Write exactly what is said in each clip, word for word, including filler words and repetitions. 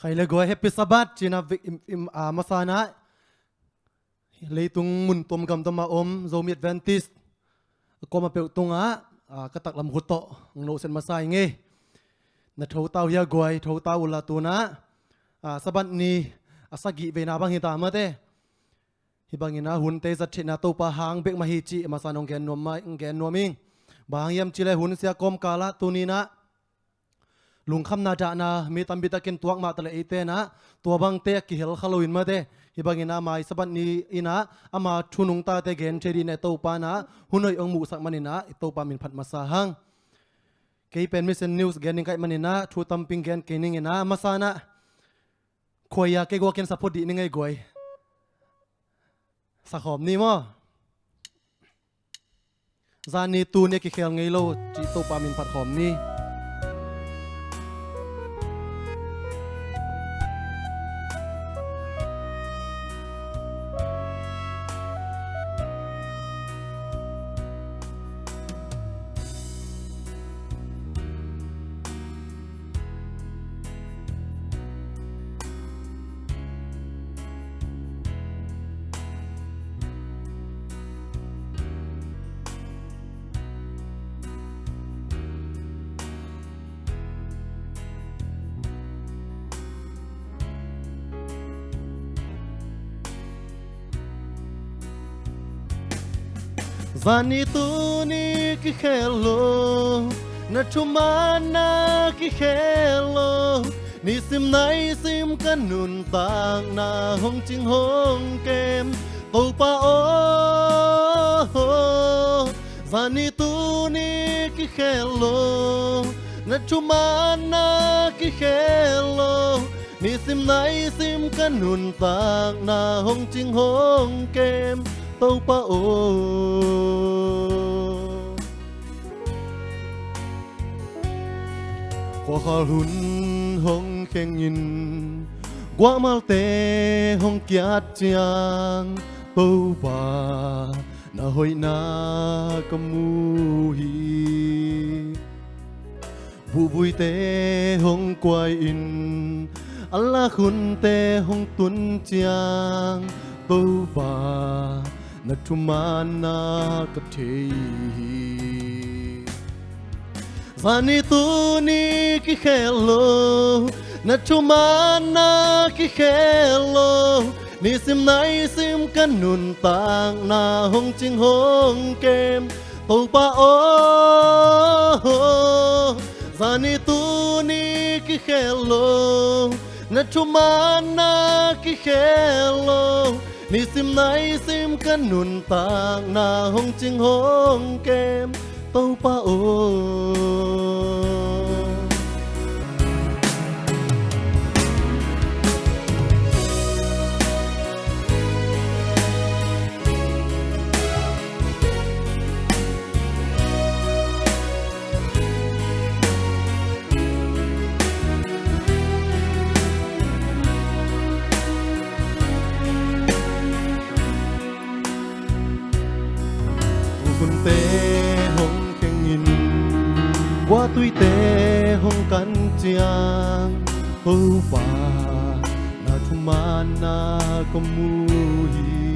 Ai le guai, Happy Sabbath cina vik im, im, a, masa na leitung mun tuam gam tuam a om Zomi Adventist a kuama peuh tungah, a, ka taklam khut tawh ang nohset masa i ngei. Na thotau hia guai, thotau ula tuna, a, Sabbath ni a sagih veina bang hita mate. Hih bangin a hunte zat theihna Topa hang bek mah hi cih masa nong gen nuam mah, gen nuam ing. Bang hang hiam cih le hun sia kawmkal ah tuni-in ah lungkhamna dahna mi tampi takin tuak mah ta le eite in ah tua bangte a kihel kha lo in mate. Hih bangin ah mai Sabbath ni-in ah ama thu nungtate gen thei dih in ah Topa in ah hun hoih hong muhsak manin ah Topa min phat masa hang. Kei pen Mission News gen ning ka hih manin ah thu tampi gen kei ning in ah masa in ah khuai a kei guakin support dih ning ei guai. Sa khawm ni maw? Zani tuni a kikhel ngei lo cih Topa min phat khawm ni. Zani tuni kikhel lo, na thumanna kikhel lo, nisim naisim ka nuntakna hong cing hong kem, Topa aw. Zani tuni kikhel lo, na thumanna kikhel lo, nisim naisim ka nuntakna hong cing hong kem, Topa aw. Khuakhal hun hong khengin guahmalte hong kiat ciang, Topa na hoihna ka mu hi. Buhbuite hong kuai-in a lak hunte hong tun ciang, Topa na thumanna ka thei hi. Zani tuni kikhel lo, na thumanna kikhel lo, nisim naisim ka nuntakna hong cing hong kem, Topa aw. Zani tuni kikhel lo, na thumanna kikhel lo, nisim naisim ka nuntakna hong cing hong kem, Topa aw. Tukhunte hong khengin guahtuite hong kan ciang, Topa na thumanna ka mu hi.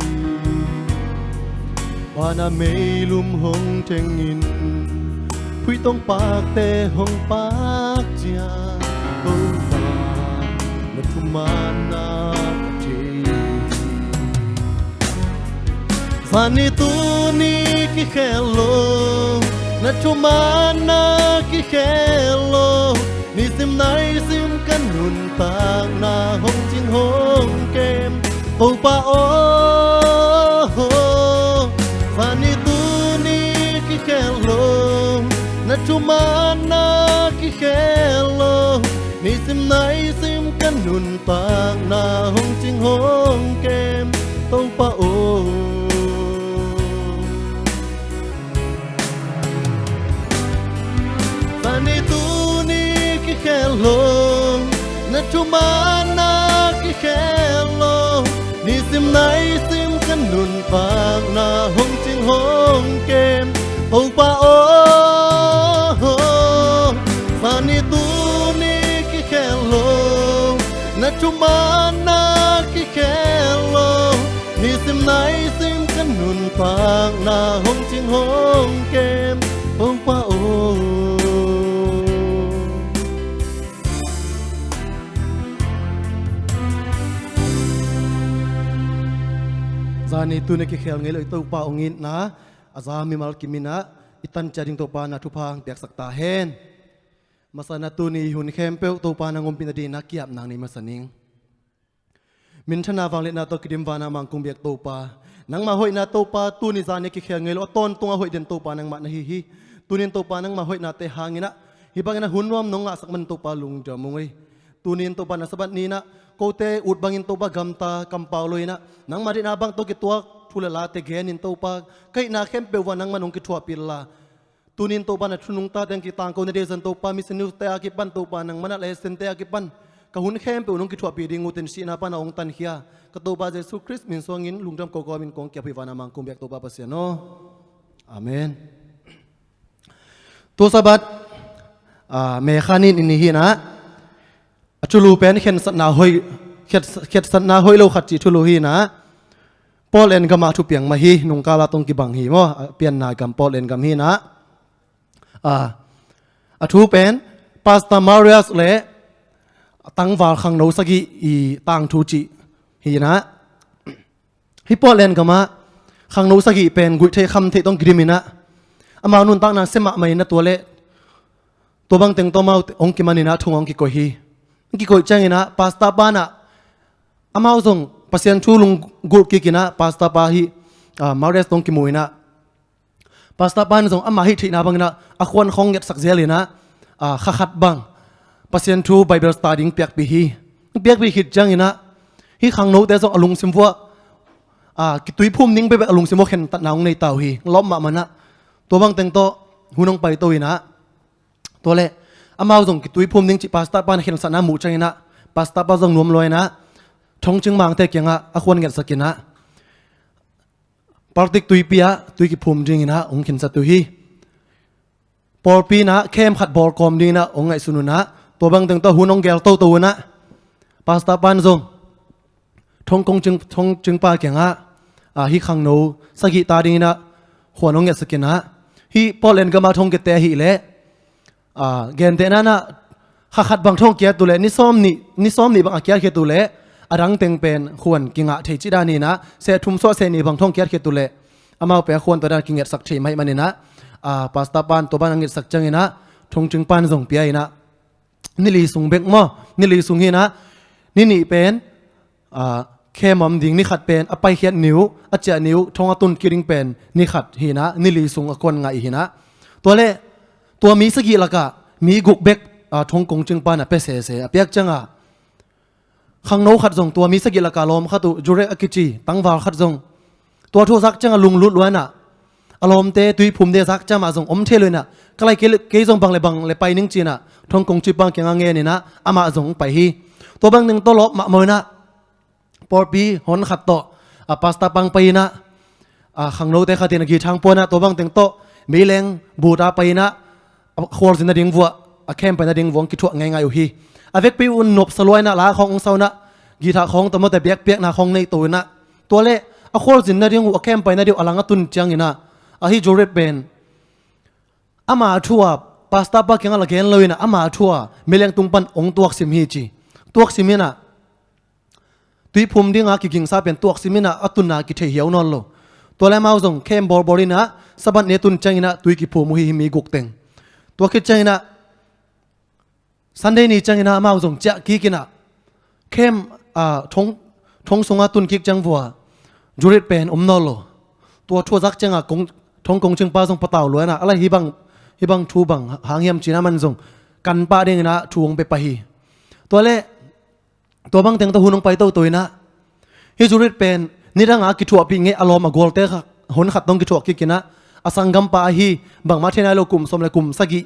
Vana meilum hong thengin, khuitong pakte hong pak ciang, Topa na thumanna ka thei hi. Zani tuni kikhel lo, na thumanna kikhel lo, nisim naisim ka nuntakna hong cing hong kem, Topa aw. Zani tuni kikhel lo, na thumanna kikhel lo, nisim naisim ka nuntakna hong cing hong kem, Topa aw. Zani tuni kikhel lo, na thumanna kikhel lo, nisim naisim ka nuntakna hong cing hong kem, Topa aw. Zani tuni kikhel lo, na Mana kikhel lo, nisim naisim ka nuntakna hong cing hong kem Topa aw. Zani tuni kikhel ngei lo i Topa hong itna a za mimal kim in ah i tan ciat ding Topa na thupha hong piaksak ta hen. Masa in ah tuni hun khempeuh Topa nang ompih nading in ah ki-ap nang nei masa ning. Minthana vangliatna tawh kidim vana mangkung biak Topa, nangmah hoihna Topa, tuni zani a kikhel ngei lo a tawntung a hoih den Topa nangmah na hi hi. Tuni in Topa nangmah hoihnate hang in ah hih bangin ah hun nuam nong ngahsak man Topa lungdam ung ei. Tuni in Topa na Sabbath ni in ah kote ut bangin Topa gamta kampau lo in ah nangmah deihna bang tawh kituak thu le late genin Topa ka hihna khempeuh uah nangmah nong kithuahpih la. Tuni in Topa na thu nungtate hong kitangko nading zan Topa, missionary te a kipan Topa nangmah na lesson te a kipan ka hun khempeuh nong kithuahpih ding uh teng sihna pan a hong tankhia ka Topa Jesu Khrist min suangin lungdam kawkaw in kong ki-ap hi vana mangkung biak Topa Pasian aw. Amen. Tu Sabbath, ah, May kha ni in hi in ah a thulu pen khensatna hoih, khet-, khensatna hoih lo khat cih thulu hi in ah Portland gamah thupiang mah hi. Nungkala tong kibang hi maw, a pianna gam Portland gam hi in ah, a, a thu pen Pastor Marius le tangval khangno sagih i tangthu cih hi in ah, hih Portland gamah khangno sagih pen guih theih kham theih tawh kidim in ah amau nuntakna sia mahmah in ah tua leh tua bang teng tawh amau hong kiman in ah thong hong kikoih hi. Hong kikoih ciangin ah pastor pa in ah amau zong Pasian thu lunggulh kik in ah pastor pa hih, ah, Marius tawh hong kimu in ah pastor pa in zong amah hih theihna bangin ah a khuan khawng ngetsak zel in ah, ah, kha khat bang Pasian thu Bible study hong piakpih hi. Hong piakpih khit ciangin ah hih khangnote zong a lungsim uah, ah, kituiphum ding bekbek a lungsim uah khentatna hong nei ta uh hi. Lawp mahmah in ah tua bang teng tawh hun hong paito in ah tua leh amau zong kituiphum ding cih pastor pa in khensatna muh ciangin ah pastor pa zong nuam lua in ah Thongcing Mangte kiangah a khuan ngetsak in ah Baltic tuipi ah tui kiphum dingin ah hong khensat uh hi. Pawlpi in ah camp khat bawlkawm dingin ah hong ngaihsun un ah tua bang teng tawh hun hong gel toto un ah pastor pa in zong Thongcing, Thongcing pa kiangah, ah, hih khangno sagih ta dingin ah khuan hong ngetsak in ah hih Portland gamah thong kite ahih leh, ah, gentehna in ah kha khat bang thong kiat uh leh ni sawm nih, ni sawm nih bang a kiat khit uh leh a dang teng pen khuan kingah thei cih dan in ah seh thum suah seh nih bang thong kiat khit uh leh amau pen a khuan tua dan kingetsak thei mah ahih manin ah, ah, pastor pa in tua bang a ngetsak ciangin ah Thongcing pa in zong pia in ah ni li sung bek maw, ni li sung hi in ah ni nih pen, ah, camp om ding, ni khat pen a paikhiat ni uh, a ciah ni uh, thong a tun kik ding pen ni khat hi in ah ni li sung a khuan ngah hi in ah tua leh tua mi sagih lakah mi guk bek, ah, Thongcing pa in a pia sese a piak ciangah khangno khat zong tua mi sagih lakah lawm khat uh Jurek a kici tangval khat zong tua thu a zak ciangah lunglut lua in ah a lawmte tuiphum ding a zak ciang amah zong om thei lo in ah ka lai kei, kei zong bang le bang le pai ning ci in ah Thongcing pa kiangah ngen in ah amah zong pai hi. Tua bang teng tawh lawp mahmah in ah pawlpi hon khat tawh, ah, pastor pa hong pai in ah, ah, khangnote khat in a guitar hong pua in ah tua bang teng tawh meileng buta pai in ah a khualzin nading uah, a camp pai nading uah hong kithuah ngeingai uh hi. A vekpi un nopsa lua in ah la khawng hong sa un ah guitar khawng tawh mawte biakpiakna khawng nei to in ah tua leh a khualzin nading uh, a camp pai nading uh a lang a tun ciangin ah, ah, hih Jurek pen ama thu a pastor pa kiangah la gen lo in ah ama thu a meileng tung pan hong tuaksim hi ci. Tuaksim in ah tuiphum dinga kigingsa pen tuaksim in ah a tunna kithei hiau nawn lo. Tua leh amau zong camp bawlbawl in ah Sabbath ni a tun ciangin ah tui kiphum uh hi, hih mi guk teng. Tua khit ciangin ah Sunday ni ciangin ah amau zong ciah kik in ah camp, ah, thong, thong sungah tun kik ciang uah Jurek pen om nawn lo. Tua thu a zak ciangah kong, Thongcing pa zong patau lua in ah a lai hih bang, hih bang thu bang hang hiam ci in ah aman zong kan pah dingin ah thu hong pia pah hi. Tua leh tua bang teng tawh hun hong pai toto in ah hih Jurek pen nidang a kithuahpih ngei a lawm a gualte kha, hon khat tawh hong kithuah kik in ah a sanggampa ahi, bangmah thei nai lo kum sawm le kum sagih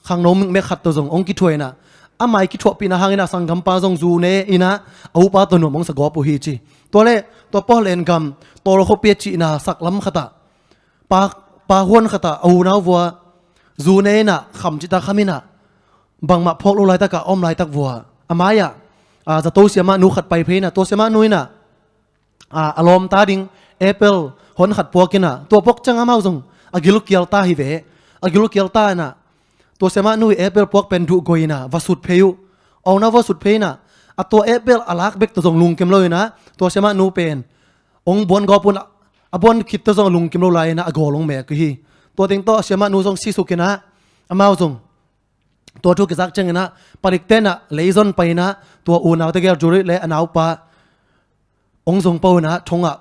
khangno mikmek khat tawh zong hong kithuah in ah amah i kithuahpihna hangin ah a sanggampa zong zu ne in ah a upa tawh nuam hong sa gawp uh hi ci. Tua leh tua Portland gam Tawlkhuapi a cihna saklam khat ah pa, pa huan khat ah a unau uah zu ne in ah kham cihtak kham in ah bangmah phawk lo laitak a om laitak uah a mai-ah a, zato siamah nu khat pai phei inah, tua siamah nu inah, a, a lawmta ding apple hon khat puak inah, tua puak ciang amau zong a gilkial ta hi ve. A gilkial ta inah, tua siamah nu i apple puak pen duh goi inah va sut phei uh. Ong na va sut phei inah, a tua apple a lak bek tawh zong lungkim lo inah, tua siamah nu pen ong buan gawp un, a buan khit tawh zong lungkim lo lai inah a gawl ong mek uh hi. Tua teng tawh a siamah nu zong sisuk inah, amau zong tua thu kizak ciang inah, palikte inah leizon pai inah, tua unaute gel Jurit le a naupa ong zong pah inah thongah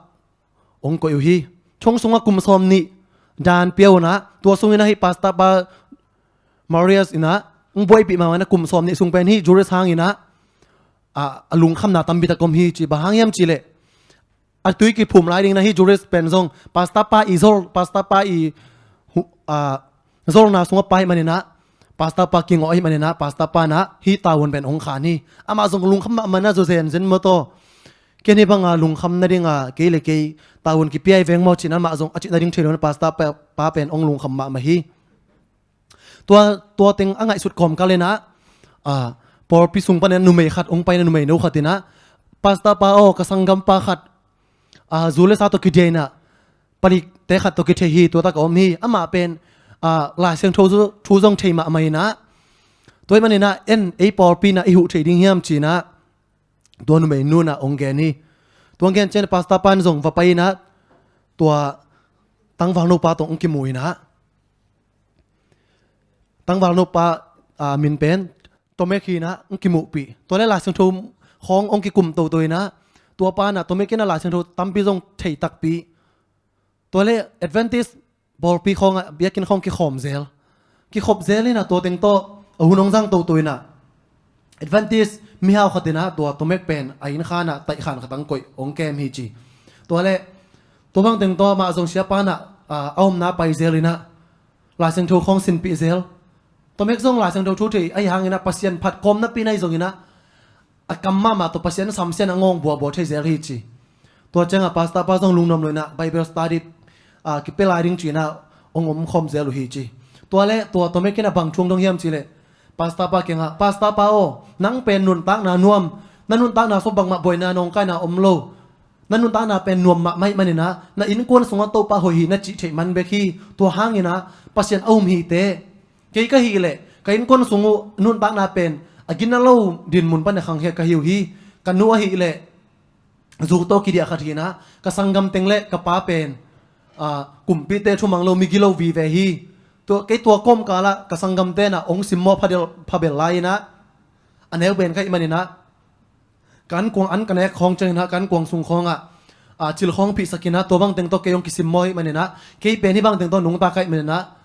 ong koih uh hi. Thong sungah kum sawm nih dan pia inah, tua sung inah hih pastor pa Marius inah ong buaipih mahmah inah, kum sawm nih sung pen hih Jurit hang inah, a, a lungkhamna tampi tak om hi ci. Bang hang hiam cih leh, a tui kiphum lai ding inah hih Jurit pen zong pastor pa i zol, pastor pa i hu-, a, zolna sungah pai manin ah, pastor pa kingawh ahih manin ah, pastor pa inah hih tavuan pen ong khan hi. Amah zong lungkham mahmah inah, zaw zenzen maw taw, ken hih banga lungkham nadinga kei le kei tavuan kipia hi veng maw ci-in amah zong a cih nading thei lo inah, pastor pa, pa pen ong lungkham mahmah hi. Tua, tua teng a ngaihsut kawmkal inah, a, pawlpi sung panin ah numei khat ong pai inah, numeino khat inah, "Pastor pa aw, ka sanggampa khat, a, zu le sa tawh kidia inah, palikte khat tawh kithei hi, tua tak a om hi. Amah pen, a, Lai Siangtho thu, thu zong thei mahmah inah, tua ahih manin ah en, ei pawlpi inah i huh thei ding hiam?" ci-in ah, tua numeinu inah ong gen hi. Tua ong gen ciang pastor pa in zong va pai inah, tua tangvalno pa tawh ong kimu inah, tangvalno pa, a, min pen Tomek hi inah ong kimuhpih. Tua le Lai Siangtho khawng ong kikum toto inah, tua pa inah Tomek inah Lai Siangtho tampi zong thei takpi. Tua le Adventist pawlpi khawngah biakinn khawng kikhawm zel. Kikhop zel inah, tua teng tawh a hun ong zang toto inah, Adventist mihau khat inah tua Tomek pen a inn khan ah taihkhan khat ong koih, ong kem hi ci. Tua le, tua bang teng tawh amah zong siapa inah, a, a omna pai zel inah, Lai Siangtho khawng sinpih zel. Tomek zong Lai Siangtho thu thei ahih hang inah, Pasian phat kawm napi na hi zong inah, a kam mahmah tawh Pasian samsiat a ngawng buabua thei zel hi ci. Tua ciangah pastor pa zong lungnuam lo inah Bible study, a, kipia lai ding ci-in ah ong omkhawm zel uh hi ci. Tua le tua Tomek inah bang thu ong dong hiam cih leh, pastor pa kiangah, "Pastor pa aw, nang pen nuntakna nuam, na nuntakna sung bangmah buaina nawngkaina om lo. Na nuntakna pen nuam mahmah ahih manin ah, na innkuan sungah Topa hoih hi na cih theih man bek hi. Tua hang inah Pasian a um hi teh. Kei ka hih leh ka innkuan sung uh nuntakna pen a gina lo dinmun pan a khangkhia ka hi uh hi. Ka nu ahih leh zu tawh kidiah khat hi inah, ka sanggam teng le ka pa pen, a, kumpite thumang lo, migilo vive hi. Tua, kei tua kawmkal ah ka sanggamte inah ong simmawh phabel, phabel lai inah, a neu ben ka hih manin ah, ka ankuang, an ka nek khawng ciang inah, ka ankuang sung khawngah, a, cil khawng phihsak inah, tua bang teng tawh kei ong kisimmawh ahih manin ah, kei pen hih bang teng tawh nungta ka hih manin ah,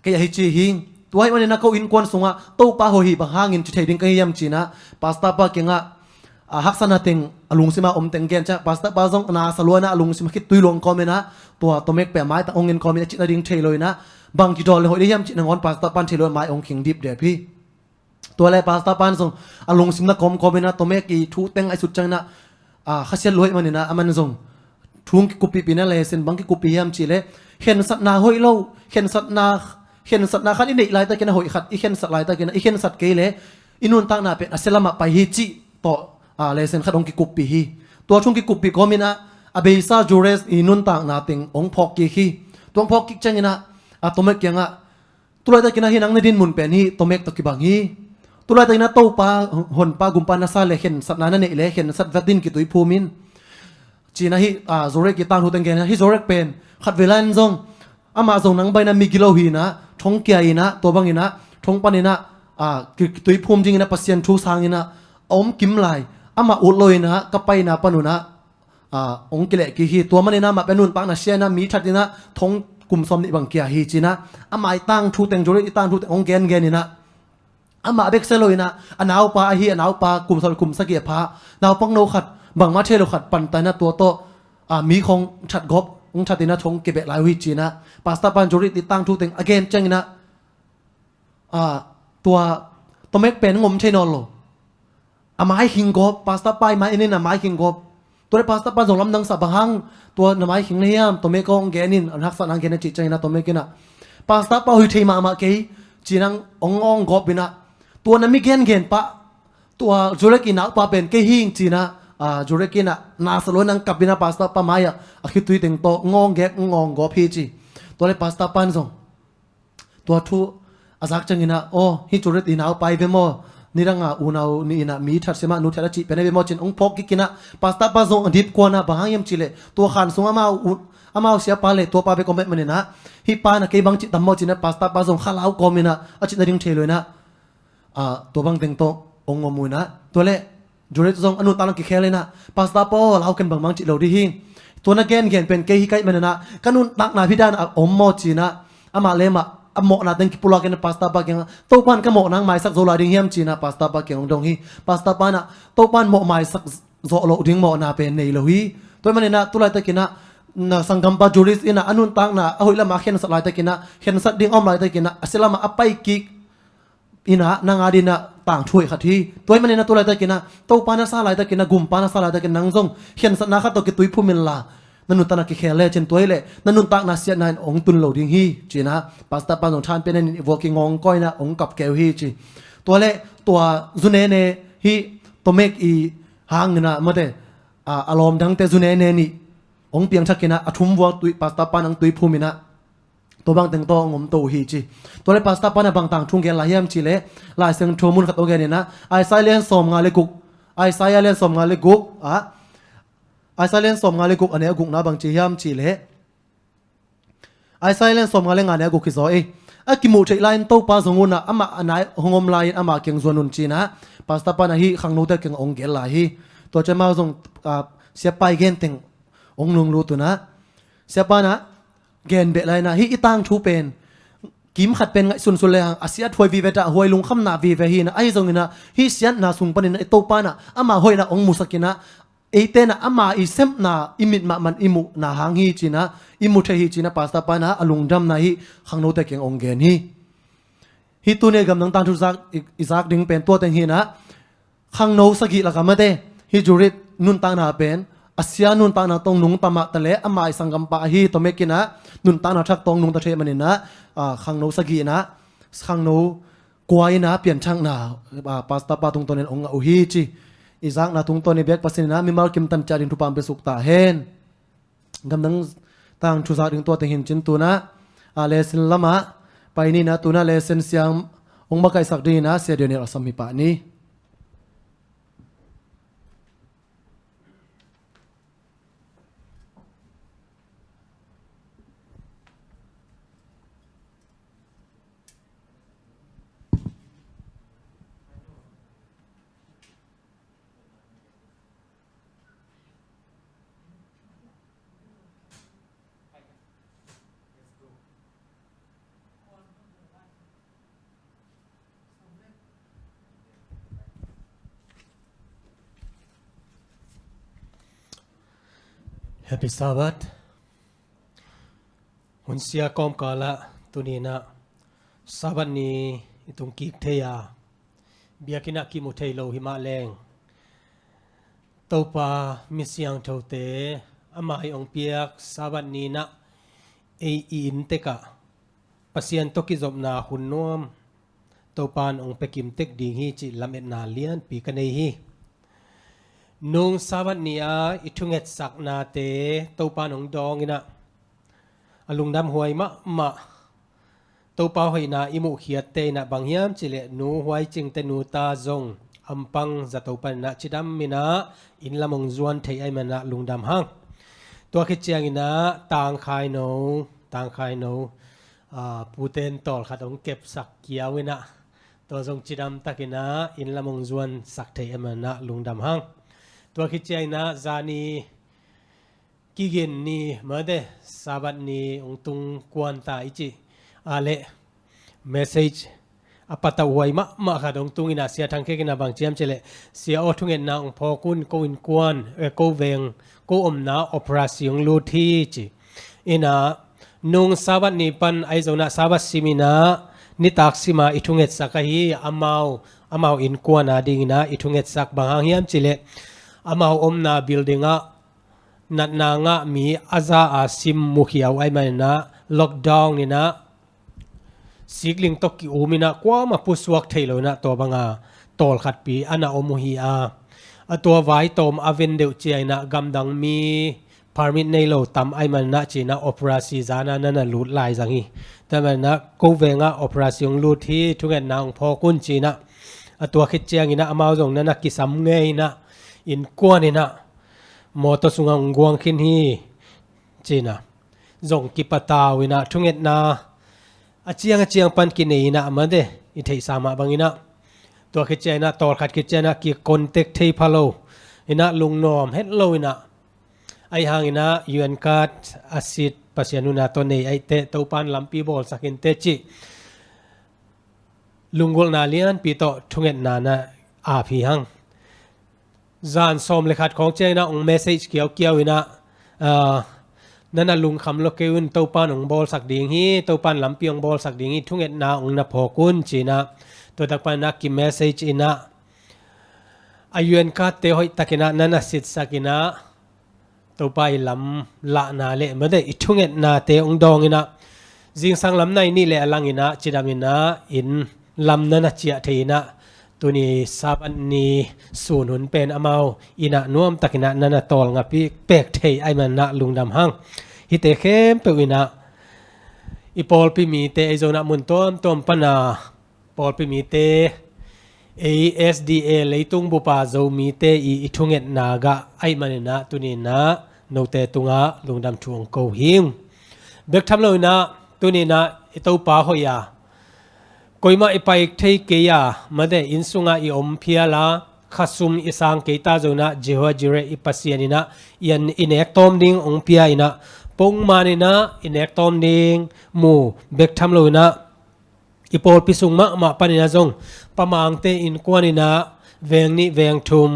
kei ahi ci hi." Tua ahih manin ah ka innkuan sungah Topa hoih hi bang hangin ci thei ding ka hi hiam ci-in ah, pastor pa kiangah, a, haksatna teng, a lungsim a om teng gen ciang, pastor pa zong na sa lua inah, a lungsim khit tui luang kawm inah, tua Tomek pen a maitang ong en kawm inah, a cih nading thei lo inah, bang kidawl le hoih ding hiam cih nangawn pastor pa in thei lo inah mai ong khing dipdep hi. Tua le pastor pa in zong a lungsim na kawmkawm inah, Tomek i thu teng a i sut ciang inah, a, khasiat lua ahih manin ah, aman zong thu ong kikuppihpih inah, lesson bang kikuppih hiam cih leh, khensatna hoih lo, khensatna, khensatna khat i neih laitak inah, hoih khat i khensat laitak inah, i khensat kei leh i nuntakna pen a sia lamah pai hi cih tawh, a, lesson khat ong kikuppih hi. Tua thu ong kikuppih kawm inah, a beisa Jurit i nuntakna teng ong phawk kik hi. Tua ong phawk kik ciang inah, a, Tomek kiangah, "Tu laitak inah hih nang na dinmun pen hih Tomek tawh kibang hi. Tu laitak inah Topa, Honpa, Gumpa na sa le, khensatna na neih le, khensat vet in, kituiphum in," ci-in ah hih, a, Jurit i tangthu teng gen inah, hih Jurit pen khatvei lai in zong, amah zong nang bang inah migilo hi inah, thong kia inah, tua bang inah thong pan inah, a, ki-, kituiphum ding inah, Pasian thu sang inah a om kim lai, amah ut lo inah ka paina pan un ah, a, ong kileh kik hi. Tua manin ah amah pen nuntakna sia inah, mi that inah thong kum sawm nih bang kia hi ci-in ah, amah i tangthu teng, Jurit i tangthu teng ong gengen inah, amah bek sia lo inah, a naupa ahi, a naupa kum sawm, kum sagih a pha, naupangno khat, bangmah thei lo khat panta inah, tua tawh, a, mi khawng that gawp, ong that inah thong kibeh lai uh hi ci-in ah, pastor pa in Jurit i tangthu teng a gen ciang inah, a, tua Tomek pen ong om thei nawn lo. A mai khing gawp, pastor pa i mai en in a mai khing gawp. Tua le pastor pa zong lamdang sa, "Bang hang tua na mai khing na hiam, Tomek aw, ong gen in, a haksatna ong gen in," a cih ciang inah Tomek inah, "Pastor pa hoih thei mahmah kei," ci-in ah ong, ong gawp inah, "Tua na mi gengen pah, Tua Jurek i naupa pen kei hing cinah, Jurek inah nasa lo inah kap inah pastor pa mai-ah a khitui teng tawh ngawng gek ngawng gawp hi ci. Tua le pastor pan zong tua thu a zak cianginah, aw, hi Jurek i naupa i ve maw? Nidanga unau ni inah mi that siamah nu that a cih pen a ve maw cin ong phawk kikinah pastor pa zong a dip kuanah bang hang hiam cileh tua khan sung amau siapa le tuapa bek om bet maninah hi pa na kei bang cih tam maw cinah pastor pa zong khalau kawm inah a cih nading thei lo inah tua bang teng tawh ong om uh inah tua le Jurek zong a nuntakna kikhel inah pastor pa aw lau ken bangmang cih lo dih hi. Tua na gengen pen kei hi kaih maninah ka nuntakna hi dan a om maw cinah amah le mah a mawhna teng kipulak inah pastor pa kiangah Topan ka mawhna ang maisak zo lai ding hiam cinah pastor pa kiang ong dong hi. Pastor pa inah Topan mawh maisak zawh loh ding mawhna pen nei lo hi. Tua maninah tu laitakinah na sanggampa Jurek inah a nuntakna a hoih lamah khensat laitakinah khensat ding a om laitakinah a sia lamah a pai kik inah nang a dinah tangthu hoih khat hi. Tua hi maninah tu laitakinah Topa na sa laitakinah gumpa na sa laitakinah nang zong khensatna khat tawh kituiphum inla na nuntakna kikhel le cin tua hileh na nuntakna siatna in ong tun lo ding hi cinah pastor pan zong than pen in i vuak i ngawng kawinah ong kap keu hi ci. Tua le tua zunene hi Tomek i hanginah mate a lawm dangte zunene nih ong piangthakinah a thum vuak tui pastor pan ang tuiphum inah tua bang teng tawh ong om to uh hi ci. Tua le pastor pan a bang tangthu ong gen lai hiam cileh Lai Siangtho mun khat ong gen inah Isaiah lian sawm nga le guk Isaiah lian sawm nga le guk ah Isaiah lian sawm nga le guk a neu a gukna bang ci hiam cileh Isaiah lian sawm nga le nga neu a guk hi zaw ei. A kimuh theih lai-in Topa zong unah amah a nai hong om lai-in amah kiang zuan un cinah pastor pan ahi khangnote kiang ong gel lai hi. Tua ciamau zong siapa i gen teng ong lunglut unah siapa inah gen beh lai inah hi i tangthu pen kim khat pen ngaihsunsun le hang a siat huai vive dah huai lungkhamna vive hi inah ahi zonginah hi siatna sung paninah i Topa inah ama hoihna ong musakinah eite inah ama i sepna i mit mahmah i muhna hang hi cinah i mu thei hi cinah pastor pa inah a lungdamna hi khangnote kiang ong gen hi. Hi tuni a gamdang tangthu zak i zak ding pen tua teng hi inah khangno sagih lakah mate hi Jurek nuntakna pen a sia nuntakna tawh ong nungta mahta le ama i sanggampa ahi Tomek inah nuntakna thak tawh ong nungta thei maninah khangno sagih inah khangno kua inah pianthakna pastor pa tungtawnin ong ngah uh hi ci. I zakna tungtawn i biak Pasian inah mimal kimtan ciat ding thupha ong piasuk ta hen. Gamdang tangthu zak ding tua teng hi in cin tunah lesson lamah pai ni inah tunah lesson siang ong makaihsak ding inah Sia Daniel a sam hi pah ni. Happy Sabbath. Hun sia kawmkalah tuninah Sabbath ni i tung kik thei a biakinn ah kimu thei lo himah leng Topa mi siangthote ama i ong piak Sabbath ni inah ei i inn tekah Pasian tawh kizopna hun nuam Topa in ong pia kim tek ding hi cih lametna lianpi ka nei hi. Nung Sabbath ni a i thungetsaknate Topa in ong dawng inah a lungdam huai mahmah Topa hoihna i muhkhiatte inah bang hiam cileh nu huaicingte nu ta zong ampang zato paninah cidam inah inn lam ong zuan thei ahih manah lungdam hang. Tua khit cianginah tangkhaino tangkhaino puten tawlkhat ong kepsak kiau inah tua zong cidam takinah inn lam ong zuansak thei ahih manah lungdam hang. Tua khit cianginah zani kigin ni mate Sabbath ni ong tung kuan ta i cih a le message a patauh huai mahmah khat ong tung inah Sia Thang Kek inah bang ciam cileh Sia aw thungetna ong phawk un ko innkuan ko veng ko omna operasi ong lut hi ci. Inah nung Sabbath ni pan ahi zonah Sabbath sim inah nitak sima i thungetsak ahi amau amau innkuan a dinginah i thungetsak bang hang hiam cileh amau omna building ah natna ngah mi a za a sim mukhia uh ahih maninah lockdown inah sikling tawh ki-um inah kuamah pusuak thei lo inah tua banga tawlkhatpi a na om uh hi a, a tua vai tawm a ven deuh ciang inah gamdang mi permit nei lo tam ahih manin ah ci-in ah operasi zan ah na na lut lai zang hi. Tua ahih manin ah ko veng ah operasi hong lut hi, thungetna hong phawk un ci-in ah, a tua khit ciang inah amau zong na na kisam ngei inah innkuan inah mawtaw sungah hong guang khin hi ci-in ah zong kipatau inah thungetna a ciang a ciang pan kinei inah mate i theihsa mah bang inah tua khit ciang inah tawlkhat khit ciang inah ki contact thei pha lo inah lungnuam het lo inah, ahi hang inah U N card a sit Pasian hun a tawh nei ahih teh Topan lampi bawlsak in teh cih lunggulhna lianpi tawh thungetna na ap hi hang. Zan sawm le khat khawng ciang inah hong message kiaukiau inah, ah, na na lungkham lo kei un, Topan hong bawlsak ding hi, Topan lampi hong bawlsak ding hi, thungetna hong na phawk un ci-in ah tua tak pan inah ki message inah a U N card te hoih tak inah na na sitsak inah Topa i lam lahna le mate i thungetnate hong dawng inah zingsang lam nai nih le a lang inah cidam inah inn lam na na ciah thei inah tuni Sabbath ni sun hun pen amau inah nuam tak inah na na tawlnga pi pek thei ahih manin ah lungdam hang. Hihte khempeuh inah i pawlpi mite ahi zong inah mun tuamtuam pan a pawlpi mite, ei S D A leitung bup a Zomite i i thungetna gah ahih manin ah tuni inah note tungah lungdam thu hong ko hi ing. Bek tham lo inah tuni inah i Topa hoih a, koimah i pai thei kei a mate inn sungah i om phial a, khasum i sang kei ta zong inah Jehovah Jireh i Pasian inah i an i nek tawm ding hong pia inah pongman inah i nek tawm ding mu bek tham lo inah i pawlpi sung mahmah pan inah zong pamangte innkuan inah veng nih veng thum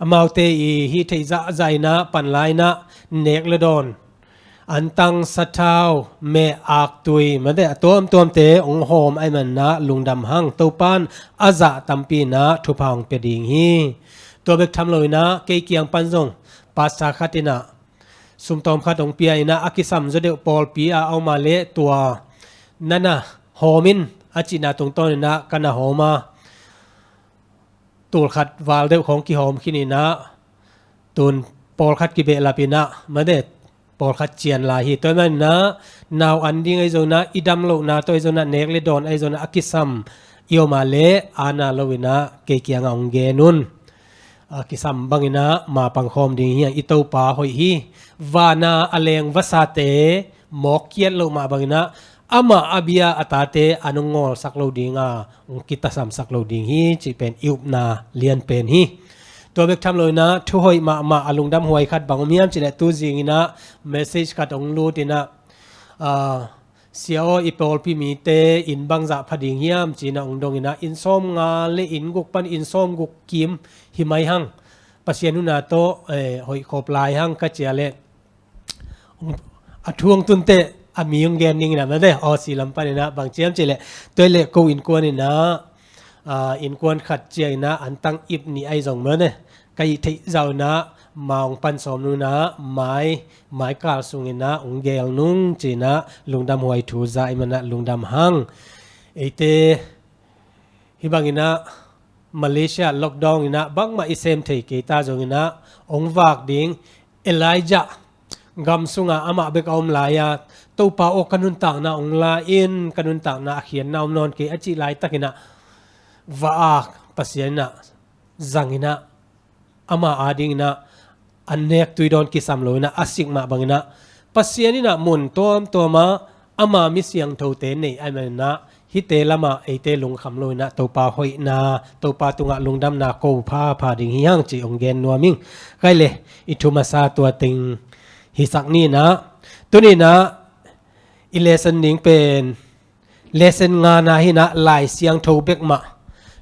amaute i hih theih zahzah inah pan lai inah nek le dawn, antang, sathau, meh, aktui mate a tuamtuamte hong hawm ahih manin ah lungdam hang. Topan a zah tampi inah thupha hong pia ding hi. Tua bek tham lo inah kei kiang pan zong pastor khat inah sumtawm khat hong pia inah a kisam zaw deuh pawlpi a a om a leh tua na na hawm in a cihna tungtawn inah ka na hawm a, tulkhat val deuh khawng kihawm khin inah tun pawlkhat kibehlap inah mate pawlkhat cian lai hi. Tua ahih manin ah nau an ding ahi zong inah i dam lohna tawh ahi zong inah nek le dawn ahi zong inah a kisam i om a leh a na lo inah kei kiangah hong gen un. A kisam bang inah ma pangkhawm ding hi hang. I Topa hoih hi. Van a a leng vasate mawk kiat loh mah bang inah amah a bia a tate an hong ngawlsak lo ding a hong kitasamsak lo ding hi cih pen i upna lian pen hi. Tua bek tham lo inah thu hoih mahmah a lungdam huai khat bang om hiam cih leh tu zing inah message khat hong lut inah, ah, sia aw, i pawlpi mite inn bangzah pha ding hiam ci inah hong dong inah inn sawmnga le inn guk pan inn sawmguk kim hi mai hang. Pasian hun a tawh, eh, hoih khop lai hang ka ci a leh a thu hong tun teh a mi hong gen ding inah mate Aussie lam pan inah bang ci hiam cih leh tua leh ko innkuan inah, ah, innkuan khat ciang inah antang ip nih ahi zong mate ka hih theih zah inah ma hong pan sawm nung inah mai, mai kal sung inah hong gel nung ci inah lungdam huai thu za ahih manin ah lungdam hang. Eite hih bang inah Malaysia lockdown inah bangmah i sem thei kei ta zong inah hong vak ding Elijah gam sungah amah bek a om lai a, Topa aw, ka nuntakna hong la in, ka nuntakna a khiatna om nawn kei a cih laitak inah va-ak Pasian inah zang inah ama ading inah an nek tui dawn kisam lo inah a sik mah bang inah Pasian inah mun tuamtuam ah ama mi siangthote nei ahih manin ah hihte lamah eite lungkham lo inah Topa hoihna, Topa tungah lungdamna ko phapha ding hi hang cih hong gen nuam ing. Kei le i thu masa tua teng hisak ni inah tuni inah i lesson ding pen lesson ngana hi inah Lai Siangtho bek mah,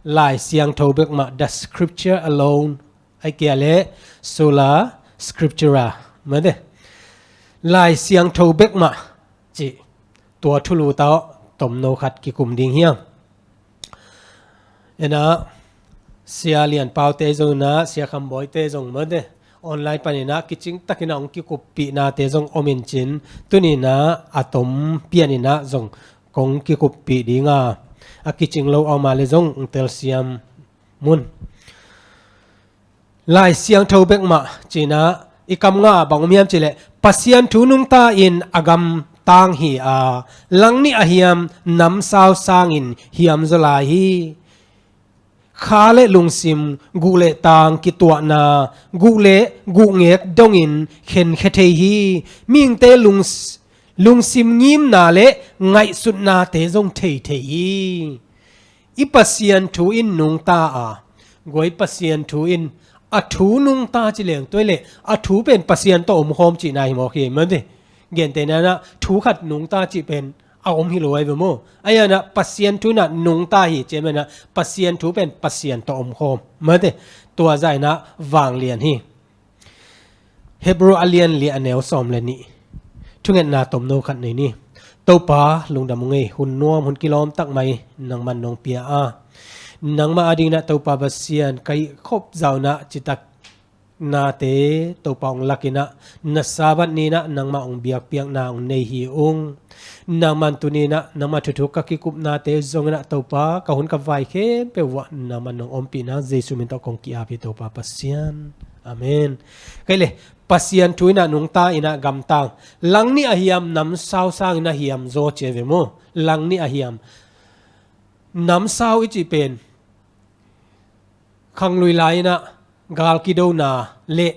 Lai Siangtho bek mah, the scripture alone, ahih kei leh sola scriptura mate, Lai Siangtho bek mah cih tua thulu tawh tomno khat kikum ding hi hang. Inah Sia Lian Pau te zong inah Sia Kham Bawi te zong mate online pan inah kicing tak inah hong kikuppihna te zong om in cin tuni inah a tom pian inah zong kong kikuppih ding a, a kicing lo a om a leh zong hong telsiam Mun. Lai Siangtho bek mah cinah i kam ngah bang om hiam cileh Pasian thu nungta in a gamtang hi a, langnih a hiam namsau sangin hiam zaw lai hi. Kha le lungsim, guh le tang kituahna, guh le guhngek dongin khenkhia thei hi. Mihingte lungs-, lungsim ngimna le ngaihsutnate zong thei thei hi. I Pasian thu in nungta a, guai Pasian thu in a thu nungta ci leng tuai le a thu pen Pasian tawh omkhawm cihna hi mawk hi, mate. Gentehna inah thu khat nungta cih pen a om hi lo ai ve maw? Ahi inah Pasian thu inah nungta hi, ciamah inah Pasian thu pen Pasian tawh omkhawm, mate. Tua zah inah vanglian hi. Hebrew a lian li a neu sawm le nih. Thungetna tomno khat nei ni. Topa, lungdam ung ei, hun nuam, hun kilawm tak mai nangman nong pia a, nangmah ading inah Topa Pasian ka hih khop zah unah citak nate Topa hong lak inah na Sabbath ni inah nangmah hong biakpiakna hong nei hi ung. Nangman tuni inah nangmah thuthuk ka kikupnate zong inah Topa ka hun ka vai khempeuh uah nangman nong ompihna Jesu min tawh kong ki-ap hi Topa Pasian. Amen. Kei le Pasian thu inah nungta inah gamtang, langnih a hiam namsau sang inah hiam zaw ci ai ve maw? Langnih a hiam namsau i cih pen khanglui lai inah gal kidona le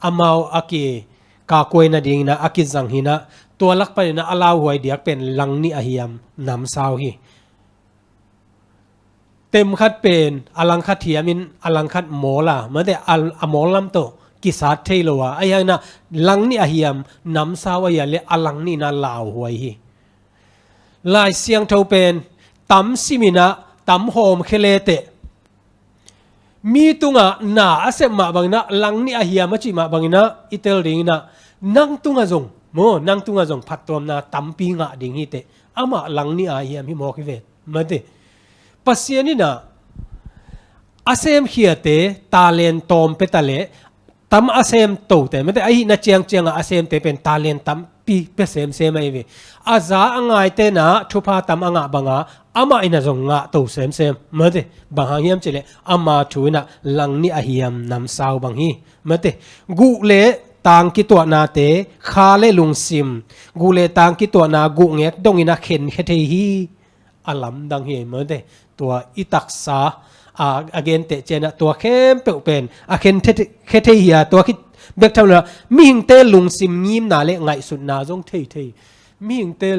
amau a kikakuai nading inah a kizang hi inah tua lak pan inah a lauhuai diak pen langnih a hiam namsau hi. Tem khat pen a langkhat hiamin a langkhat mawl a, mate, a, a mawl lam tawh kisat thei lo a, ahi hangin ah langnih a hiam namsau a hia le a langnih in ah lauhuai hi. Lai Siangtho pen tam sim in ah tam hawmkhia leteh mi tungah na a sep mah bangin ah langnih a hiam a cih mah bangin ah i tel dingin ah nang tungah zong, maw, nang tungah zong phattuamna tampi ngah ding hi teh. Amah langnih a hiam hi mawk hi ve, mate. Pasian in ah a semkhiate talent tawm pia ta leh tam a sem tote, mate, ahihna ciangciangah a semte pen talent tampi pia semsem ahi ve. A za a ngaite in ah thupha tam a ngah banga amah in ah zong ngah to semsem, mate. Bang hang hiam cih leh ama thu in ah langnih a hiam namsau bang hi, mate. Guh le tang kituahnate, kha le lungsim, guh le tang kituahna, guhngek dongin a khenkhia thei hi. A lamdang hi, mate. Tua i taksa a, a genteh ciangin ah tua khempeuh pen a khenkhia thei hi a, tua khit bek tham lo a, mihingte lungsim ngimna le ngaihsutna zong thei thei. Mihingte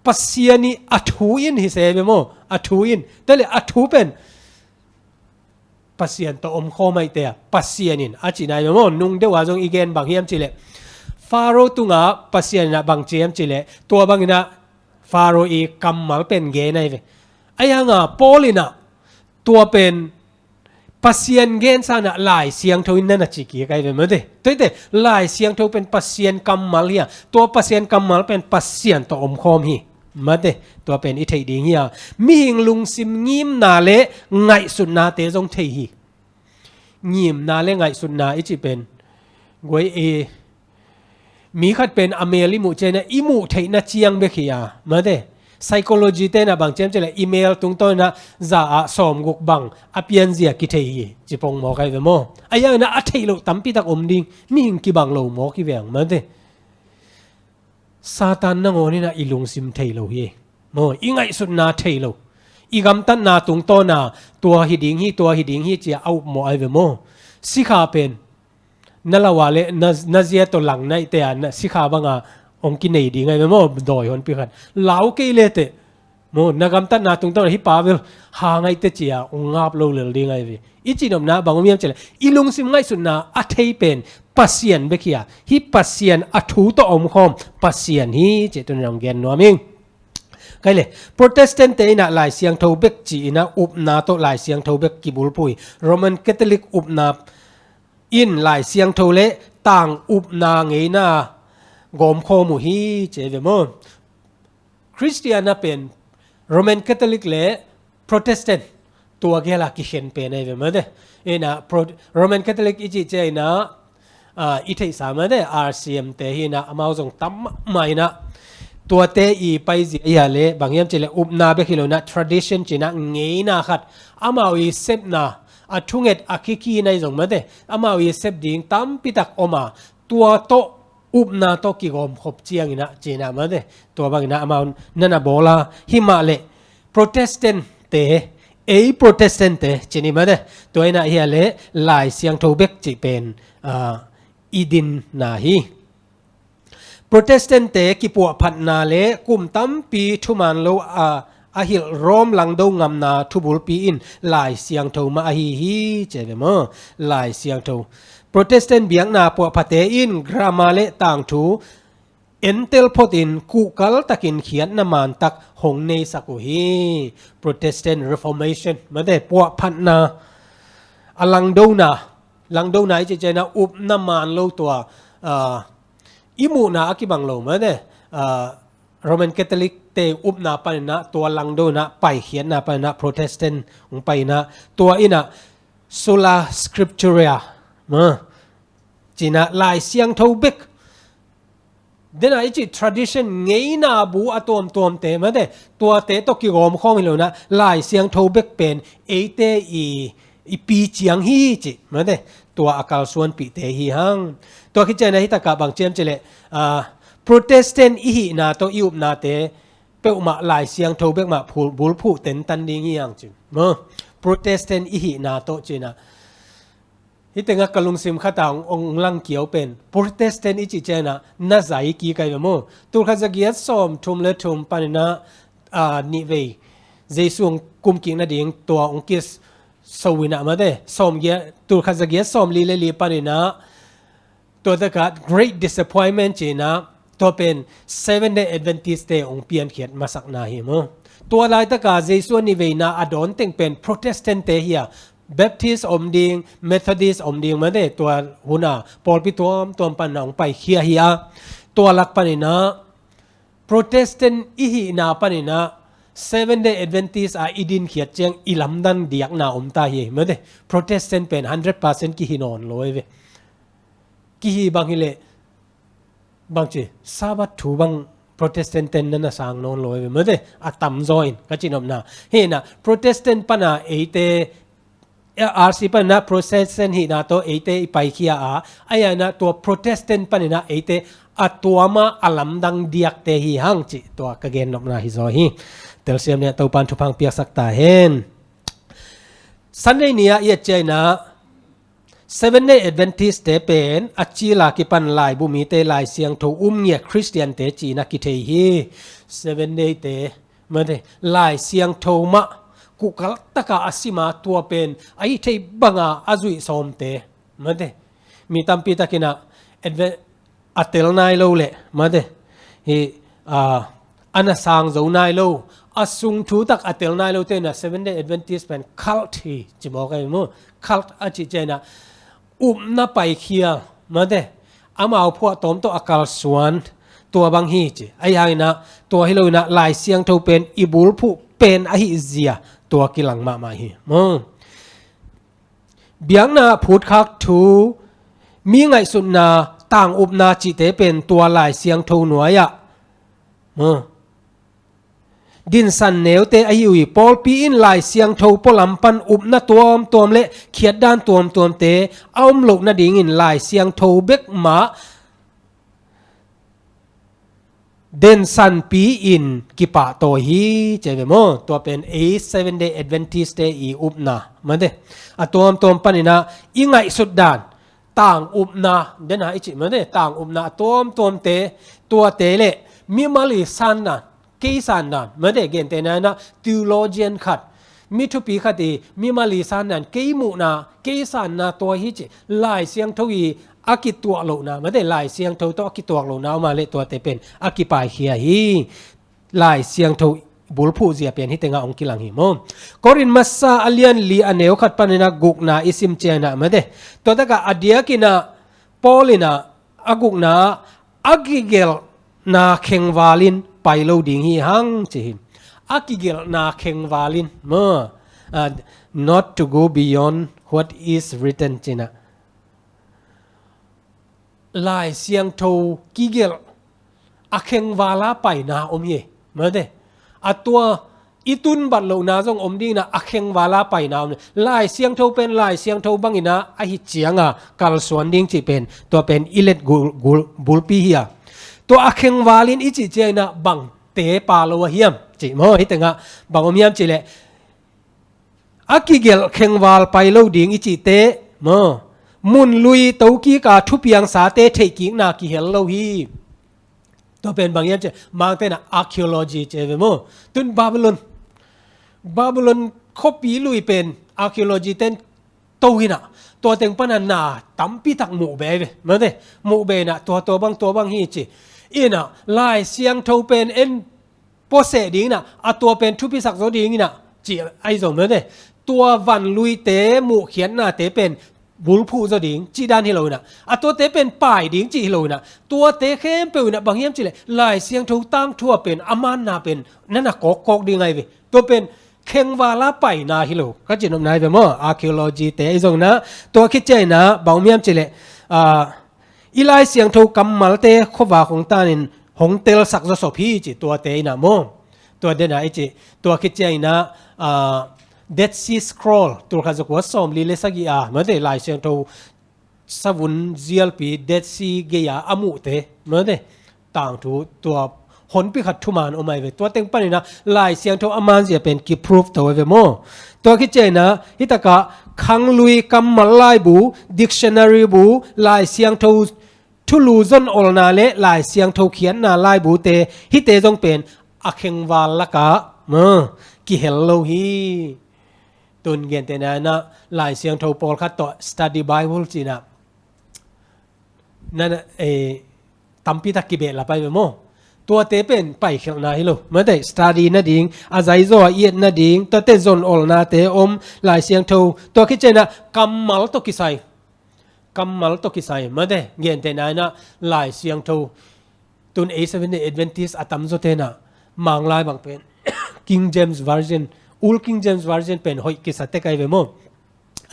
Pasian i a thu in hi se ve maw? A thu in. Tua leh a thu pen Pasian tawh omkhawm ahih teh a, Pasian in a cihna hi maw? Nung deuh a zong i gen bang hiam cih leh Faro tungah Pasian in ah bang ci hiam cih leh tua bangin ah Faro i kammal pen gen ahi ve. Ahi hangin ah Paul in ah tua pen Pasian gen sang in ah Lai Siangtho in na na ci kik ahi ve, mate. Tua hi teh Lai Siangtho pen Pasian kammal hi a, tua Pasian kammal pen Pasian tawh omkhawm hi, mate. Tua pen i theih ding hi a, mihing lungsim ngimna le ngaihsutnate zong thei hi. Ngimna le ngaihsutna i cih pen guai e, mi khat pen a mel i muh ciangin ah i muh theihna ciang bek hi a, mate. Psychology te in ah bang ci hiam cih leh i mel tungtawn in ah za ah sawmguk bang a pianzia kithei hi ci pong mawk ahi ve maw? Ahi hangin ah a theih loh tampi tak om ding, mihing kibang lo mawk hi veng, mate. Satan nangawn in ah i lungsim thei lo hi, maw, i ngaihsutna thei lo. I gamtatna tungtawn a tua hi ding hi, tua hi ding hi ci a a upmawh ahi ve maw? Sikha pen na lau a le na, na zia tawh lang naihte a na sikha banga hong kinei ding ahi ve maw? Dawi honpi khat lau kei leteh, maw, na gamtatna tungtawn a hih pa bel ha ngaihte ci a hong ngap lo lel ding ahi ve. I cihnopna bang om hiam cih leh i lungsim ngaihsutna a thei pen Pasian bek hi a, hih Pasian a thu tawh omkhawm Pasian hi cih tuni in hong gen nuam ing. Kei leh Protestant te in ah Lai Siangtho bek ci in ah upna tawh Lai Siangtho bek kibulphuh hi. Roman Catholic upna in Lai Siangtho le tang upna ngeina gawmkhawm uh hi ci ahi ve maw? Christian a pen Roman Catholic le Protestant tua gel a kikhen pen ahi ve, mate. In ah Pro-, Roman Catholic i cih ciangin ah, ah, i theihsa, mate, R C M te hi in ah amau zong tam mahmah in ah tuate i paizia hi a le bang hiam cih leh upna bek hi lo in ah tradition ci in ah ngeina khat, amau i sepna, a thunget a khikhi nai zong mate, amau i sep ding tampi tak om a, tua tawh upna tawh kigawm khop ciangin ah, ci-in ah mate, tua bangin ah amau na na bawl a, himah leh Protestant-te, ei Protestant-te ci ni mate, tua in ah hi a leh Lai Siangtho bek cih pen, ah, i dinna hi. Protestant-te kipuahphatna le kum tampi thuman lo a, a hilh Rome langdo ngamna thubulpi in Lai Siangtho mah ahi hi, ci ve maw? Lai Siangtho. Protestant biakna puahphate in grammar le tangthu entel photin kuhkal takin khiatna mantak hong neisak uh hi. Protestant Reformation mate, puahphatna, a langdona, langdona i cih ciangin ah upna man lo tua, ah, i muhna a kibang lo mate, ah, Roman Catholic-te upna panin ah, tua langdona paikhiatna panin ah, Protestant hong pai in ah, tua in ah Sola Scriptura, ah, ci-in ah Lai Siangtho bek, den a i cih tradition, ngeina bu a tuamtuamte mate, tuate tawh kigawm khawm hi lo in ah, Lai Siangtho bek pen eite i, i pi ciang hi cih mate, tua a kalsuanpihte hi hang. Tua khit ciangin ah hi tak ah bang ci hiam cih leh, ah, Protestant i hihna tawh i upnate peuhmah Lai Siangtho bek mah phul, bulphuh tentan ding hi hang ci maw? Protestant i hihna tawh ci-in ah. Hih tengah ka lungsim khat ah hong, hong langkiau pen Protestant i cih ciangin ah na zai kik ai ve maw? Tulkhat zagiat sawmthum le thum panin ah, ah, nih vei Jesu hong kumkik nading tua hong kiso in ah mate, sawmgiat, tulkhat zagiat sawmli le li panin ah, tua tak ah Great Disappointment ci-in ah, tua pen Seventh Day Adventist-te hong piankhiat masakna hi maw? Tua laitak ah Jesu a nih veina a dawn teng pen Protestant-te hi a, Baptist om ding, Methodist om ding mate, tua hun ah pawlpi tuamtuam panin ah hong paikhia hi a, tua lak panin ah Protestant i hihna panin ah Seventh Day Adventist a i dinkhiat ciang i lamdang diakna om ta hi mate. Protestant pen hundred percent kihi nawn lo hi ve. Kihi bang hi leh bangci, Sabbath thu bang Protestant-ten na na sang nawn lo hi ve mate, a tamzaw in ka cihnopna. Hi in ah Protestant pan a eite, R C panin ah Protestant hihna tawh eite i paikhia a, a hi in ah tua Protestant panin ah eite a tuam a, a lamdang diakte hi hang cih tua ka gennopna hi zaw hi. Telsiam ni ah Topa'n thupha hong piaksak ta hen. Sunday ni ah i et ciangin ah Seventh Day Adventist-te pen a cil a kipan laibu mite, Lai Siangtho um ngiat Khristian-te ci-in ah kithei hi. Seventh Day-te mate, Lai Siangtho mah kuhkal tak a a sim a, tua pen a hih theih bang a a zuih sawmte mate. Mi tampi takin ah Advent a tel nai lo leh mate, hi, ah, a na sang zo nai lo, a sung thu tak a tel nai lote in ah Seventh Day Adventist pen cult hi ci mawk ai maw? Cult a cih ciangin ah upna paikhial mate, amau phuahtawm tawh a kalsuan, tua bang hi ci. Ahi hangin ah tua hi lo in ah Lai Siangtho pen i bulphuh pen ahih zia tua kilang mahmah hi maw? Biakna phutkhak thu, mi ngaihsutna, tangupna cihte pen tua Lai Siangtho nuai-ah, maw, dinsan neute ahi uh hi. Pawlpi in Lai Siangtho pualam pan upna tuamtuam le khiatdan tuamtuamte a om loh nadingin Lai Siangtho bek mah densanpi in kipahtawi hi ci ve maw? Tua pen ei Seventh Day Adventist-te i upna mate, a tuamtuam panin ah i ngaihsut dan, tangupna, den a i cih mate, tangupna a tuamtuamte, tuate le mimal i sandan, kei sandan mate, gentehna in ah theologian khat, mi thupi khat i mimal i sandan, kei muhna, kei sanna tua hi ci, Lai Siangtho i a kituak lohna mate, Lai Siangtho tawh a kituak lohna om a leh tuate pen a kipaikhia hi. Lai Siangtho bulphuh zia pen hih tengah hong kilang hi maw? Korin masa a lian li a neu khat panin ah gukna i sim ciangin ah mate, tua tak ah a diakin ah Paul in ah a gukna ah a kigelhna khengval in pai lo ding hi hang ci hi. A kigelhna khengval in maw, ah, not to go beyond what is written ci-in ah Lai Siangtho kigelh a khengval a paina om hi mate. A tua i tunbat lohna zong om ding inah, a khengval a paina om. Lai Siangtho pen Lai Siangtho bang inah ahi cianga kalsuan ding cih pen, tua pen i let gul, gul, bulpi hi a. Tua a khengval in i cih ciang inah bangte pha lo a hiam cih maw? Hih tengah bang om hiam cih leh, a kigelh khengval pai lo ding i cihte maw, mun lui tokik a thupiangsate theihkikna kihel lo hi. Tua pen bang hiam cih leh, Mangte inah archaeology ci ve maw? Tun Babylon, Babylon khuapi lui pen archaeology ten to inah, tua teng pana na tampi tak muh be ve, mate, muh be inah, tua, tua bang, tua bang hi ci. Inah, Lai Siangtho pen en puaseh ding inah, a tua pen thupisak zaw ding inah, ci ahi zong, mate, tua van luite muhkhiatnate pen bulphuh zaw ding cih dan hi lo inah, a tuate pen pai ding cih hi lo inah, tuate khempeuh inah bang hiam cih leh, Lai Siangtho tangthu a pen, a manna pen, na na kawkkawk ding ahi ve. Tua pen khengval a paina hi lo, ka cihnopna hi ve maw? Archaeology te ahi zong inah, tua khit ciang inah bang om hiam cih leh, ah, i Lai Siangtho kammalte khuavak hong tanin hong telsak zawsop hi ci, tuate inah maw? Tua den a i cih, tua khit ciang inah, ah, Dead Sea Scroll, tul khat za kua sawmli le sagih a, mate, Lai Siangtho savun zialpi Dead Sea gei-a a muhte, mate, tangthu, tua honpi khat thuman om ahi ve. Tua teng pan inah Lai Siangtho a manzia pen kiproof to ahi ve maw? Tua khit ciang inah, hih takah khanglui kammal laibu, dictionary bu, Lai Siangtho thulu zon olna le Lai Siangtho khiatna laibute, hihte zong pen a khengval lakah, maw, kihel lo hi. Tun gentehna inah Lai Siangtho pawlkhat tawh study Bible ci inah, na, eh, tampi tak kibehlap ahi ve maw? Tuate pen paikhialhna hi lo, mate, study nading, a zaizaw a i et nading, tuate zon olnate om, Lai Siangtho, tua khit ciang inah kammal tawh kisai, kammal tawh kisai, mate, gentehna inah Lai Siangtho, tun ei Seventh Day Adventist a tamzawte inah, Manglai bang pen King James Version, Old King James Version pen hoih kisa tek ahi ve maw?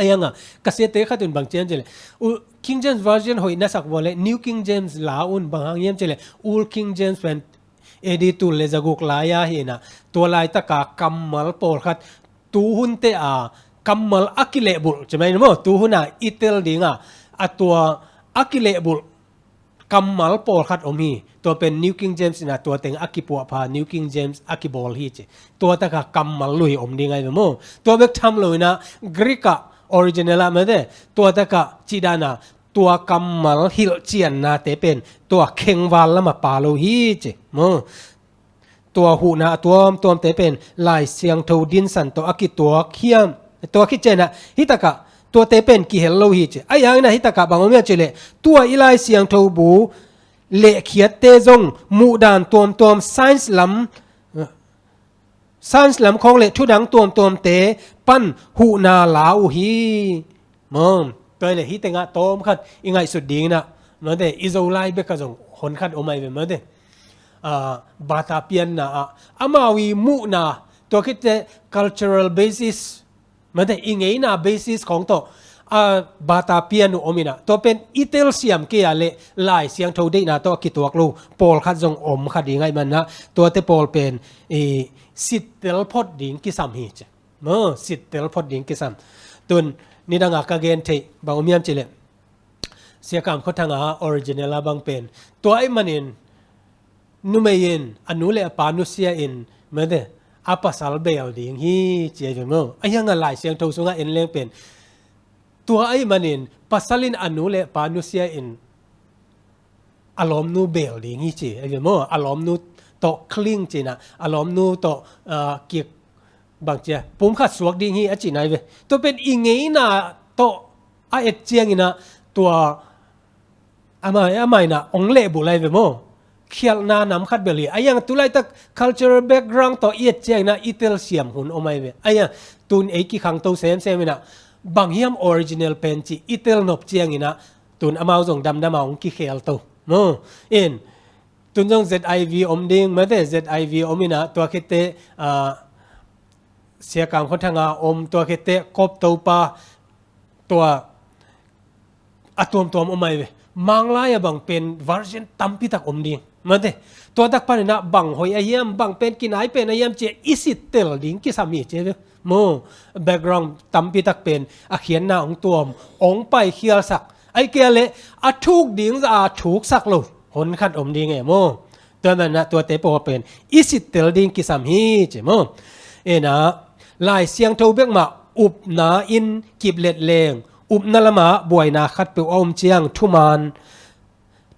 Ahi hangah, ka siate khat un bang ci hiam cih leh, u, King James Version hoih na sak vua leh New King James la un, bang hang hiam cih leh, Old King James pen A D tul le zaguk lai-a hi inah, tua laitaka kammal pawlkhat, tuhunte a kammal a kilehbulh, ci mai maw, tuhun a i tel ding a, a tua a kilehbulh kammal pawlkhat om hi. Tua pen New King James inah tua teng a kipuahpha, New King James a kibawl hi ci. Tua taka kammal lui om ding ahi ve maw? Tua bek tham lo inah Greek ah, original ah, mate, tua taka cih dan a, tua kammal hilhciannate pen tua khengval lamah pha lo hi ci, maw? Tua huhna a tuamtuamte pen Lai Siangtho dinsan tawh a kituak hiam? Tua khit ciang inah, hih takah tuate pen kihel lo hi ci. Ahi hang inah hih takah bang om hiam cih leh, tua i Lai Siangtho bu lehkhiatte zong muhdan tuamtuam, science lam, science lam khawng le thudang tuamtuamte pan huhna la uh hi. Maw, tua hi leh hih tengah tawmkhat i ngaihsut ding inah, mate, i Zolai bekah zong honkhat om ahi ve, mate. Ah, bata pianna ah, amau i muhna, tua khit teh cultural basis, mate, i ngeina basis khawng tawh, ah, bata pian uh om inah, tua pen i telsiam kei a leh Lai Siangtho deihna tawh a kituak lo pawlkhat zong om kha ding ahih manin ah, tuate pawl pen i sittel phot ding kisam hi ci. Maw, sittel phot ding kisam. Tun, nidang a ka gen theih bang om hiam cih leh, Sia Kam Khua Thang a original a bang pen, tua ahih manin numei in a nu le a pa nusia in, mate, a pasal beel ding hi ci ahi ve maw. Ahi hang a Lai Siangtho sungah en leng pen, tua ahih manin pasal in a nu le a pa nusia in a lawmnu beel ding hi ci ahi ve maw. A lawmnu tawh cling ci inah, a lawmnu tawh, ah, kik, bang ci a, pumkhat suak ding hi a cihna ahi ve. Tua pen i ngeina tawh a et ciang inah, tua amah, amah inah hong lehbulh ahi ve maw. Khialhna nam khat bel hi. Ahi hang tulaitak cultural background tawh i et ciang inah i telsiam hun om ahi ve. Ahi hang tun ei kikhangto semsem inah, bang hiam original pen cih i telnop ciang inah, tun amau zong damdam a hong kikhelto maw. In, tun zong Z I V om ding, mate, Z I V om inah, tua khit teh, ah, Sia Kam Khua Thang a om, tua khit teh Kop Topa, tua a tuamtuam om ahi ve. Manglai a bang pen version tampi tak om ding. Mate, tua tak paninah bang hoih a hiam, bang pen kinai pen a hiam cia i sittel ding kisam hi cia ve. Mo, background tampi tak pen a khiatna hong tuam, hong paikhialsak. Ai kia le a thuk ding za a thuksak lo hon khat om ding e mo. Tua manah tuate paw pen i sittel ding kisam hi ci mo. Ena, Lai Siangtho bekmah upna in kiplet leng, upna lama buaina khatpeuh a om ciang thuman,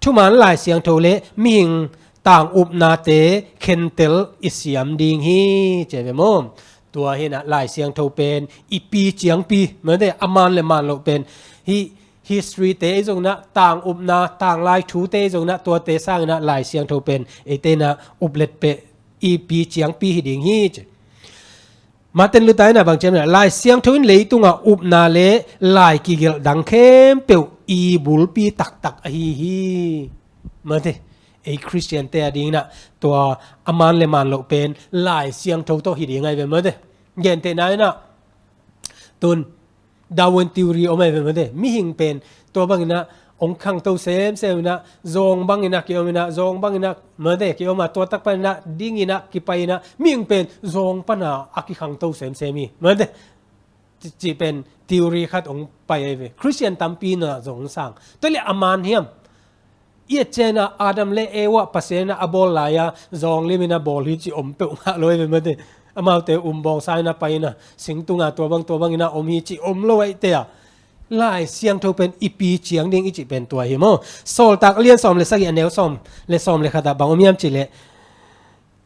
thuman Lai Siangtho le mihing tang upnate khentel i siam ding hi ci ve mo. Tua hinah Lai Siangtho pen i pi ciangpi mate, a man le man loh pen hi history te ei zonginah, tang upna, tang lai thute ei zonginah, tuate sanginah Lai Siangtho pen eite inah uplet peh i pi ciangpi hi ding hi ci. Martin Luther inah bang ciam inah, Lai Siangtho in leitungah upna le lai kigelh dang khempeuh i bulpi taktak ahi hi. Mate, ei Christian te a dinginah tua a man le man loh pen Lai Siangtho tawh hi ding ai ve mate. Gentehna inah tun Darwin theory om ai ve mate. Mihing pen tua banginah hong khangto semsem inah, zawng banginah ki-om inah, zawng banginah mate ki-om a, tua tak paninah dinginah kipai inah, mihing pen zawng pana a kikhangto semsem hi mate. Ci, ci pen theory khat hong pai ai ve. Christian tampi na zong sang. Tua le a man hiam? I et ciangin ah Adam le Eva Pasian in ah a bawl lai-a zawng limin a bawl hi ci om peuhmah lo hi ve mate. Amaute um bawngsa in a pai in ah sing tungah tua bang tua bangin a om hi ci om lo ahih teh a. Lai Siangtho pen i pi ciang ding i cih pen tua hi maw. Sawltak a lian sawm le sagih a neu sawm le sawm le khat ah bang om hiam cih leh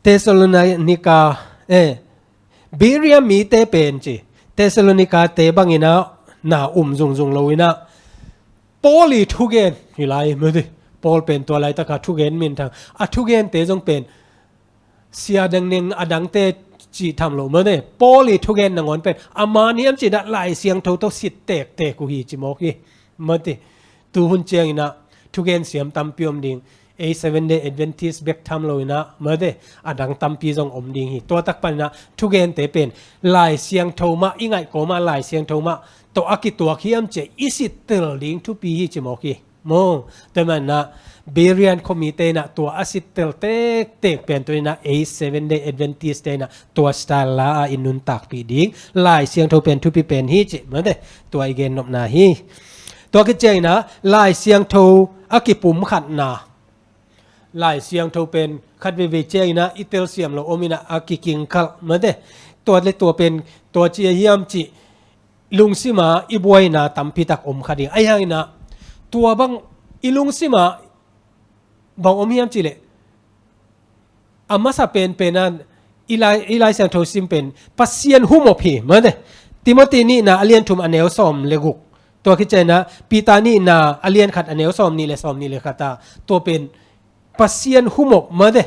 Thessalonika, eh, Berea mite pen ci, Thessalonika te bangin ah na um zungzung lo in ah Paul i thugen hi lai mate. Paul pen tua laitak a thugen minthang, a thugente zong pen sia dang neng a dangte cih tham lo mate. Paul i thugen nangawn pen a man hiam cih ah Lai Siangtho tawh sit tektek uh hi ci mawk hi mate. Tu hun ciangin ah thugen siam tampi om ding. Ei Seven Day Adventist bek tham lo in ah mate, a dang tampi zong om ding hi. Tua tak panin ah thugente pen Lai Siangtho mah i ngaih kawm a, Lai Siangtho mah tawh a kituak hiam cih i sittel ding thupi hi ci mawk hi maw. Tua manin ah Berean khuamite in ah tua a sittel tektek pen tu in ah ei Seven Day Adventist te in ah tua style la a i nuntakpih ding, Lai Siangtho pen thupi pen hi cih mate, tua i gennopna hi. Tua khit ciangin ah Lai Siangtho a kipumkhatna, Lai Siangtho pen khat veivei ciangin ah i telsiam lo om in ah a kikingkhalh mate. Tua le tua pen tua ci a hiam cih lungsima i buaina tampi tak om kha ding. Ahi hangin ah tua bang i lungsima bang om hiam cih leh a masa penpen a i Lai, i Lai Siangtho sim pen Pasian humop hi mate. Timothy nihna a lian thum a neu sawm le guk. Tua khit ciangin ah Peter nihna a lian khat a neu sawm nih le sawm nih le khat ah tua pen Pasian humop mate.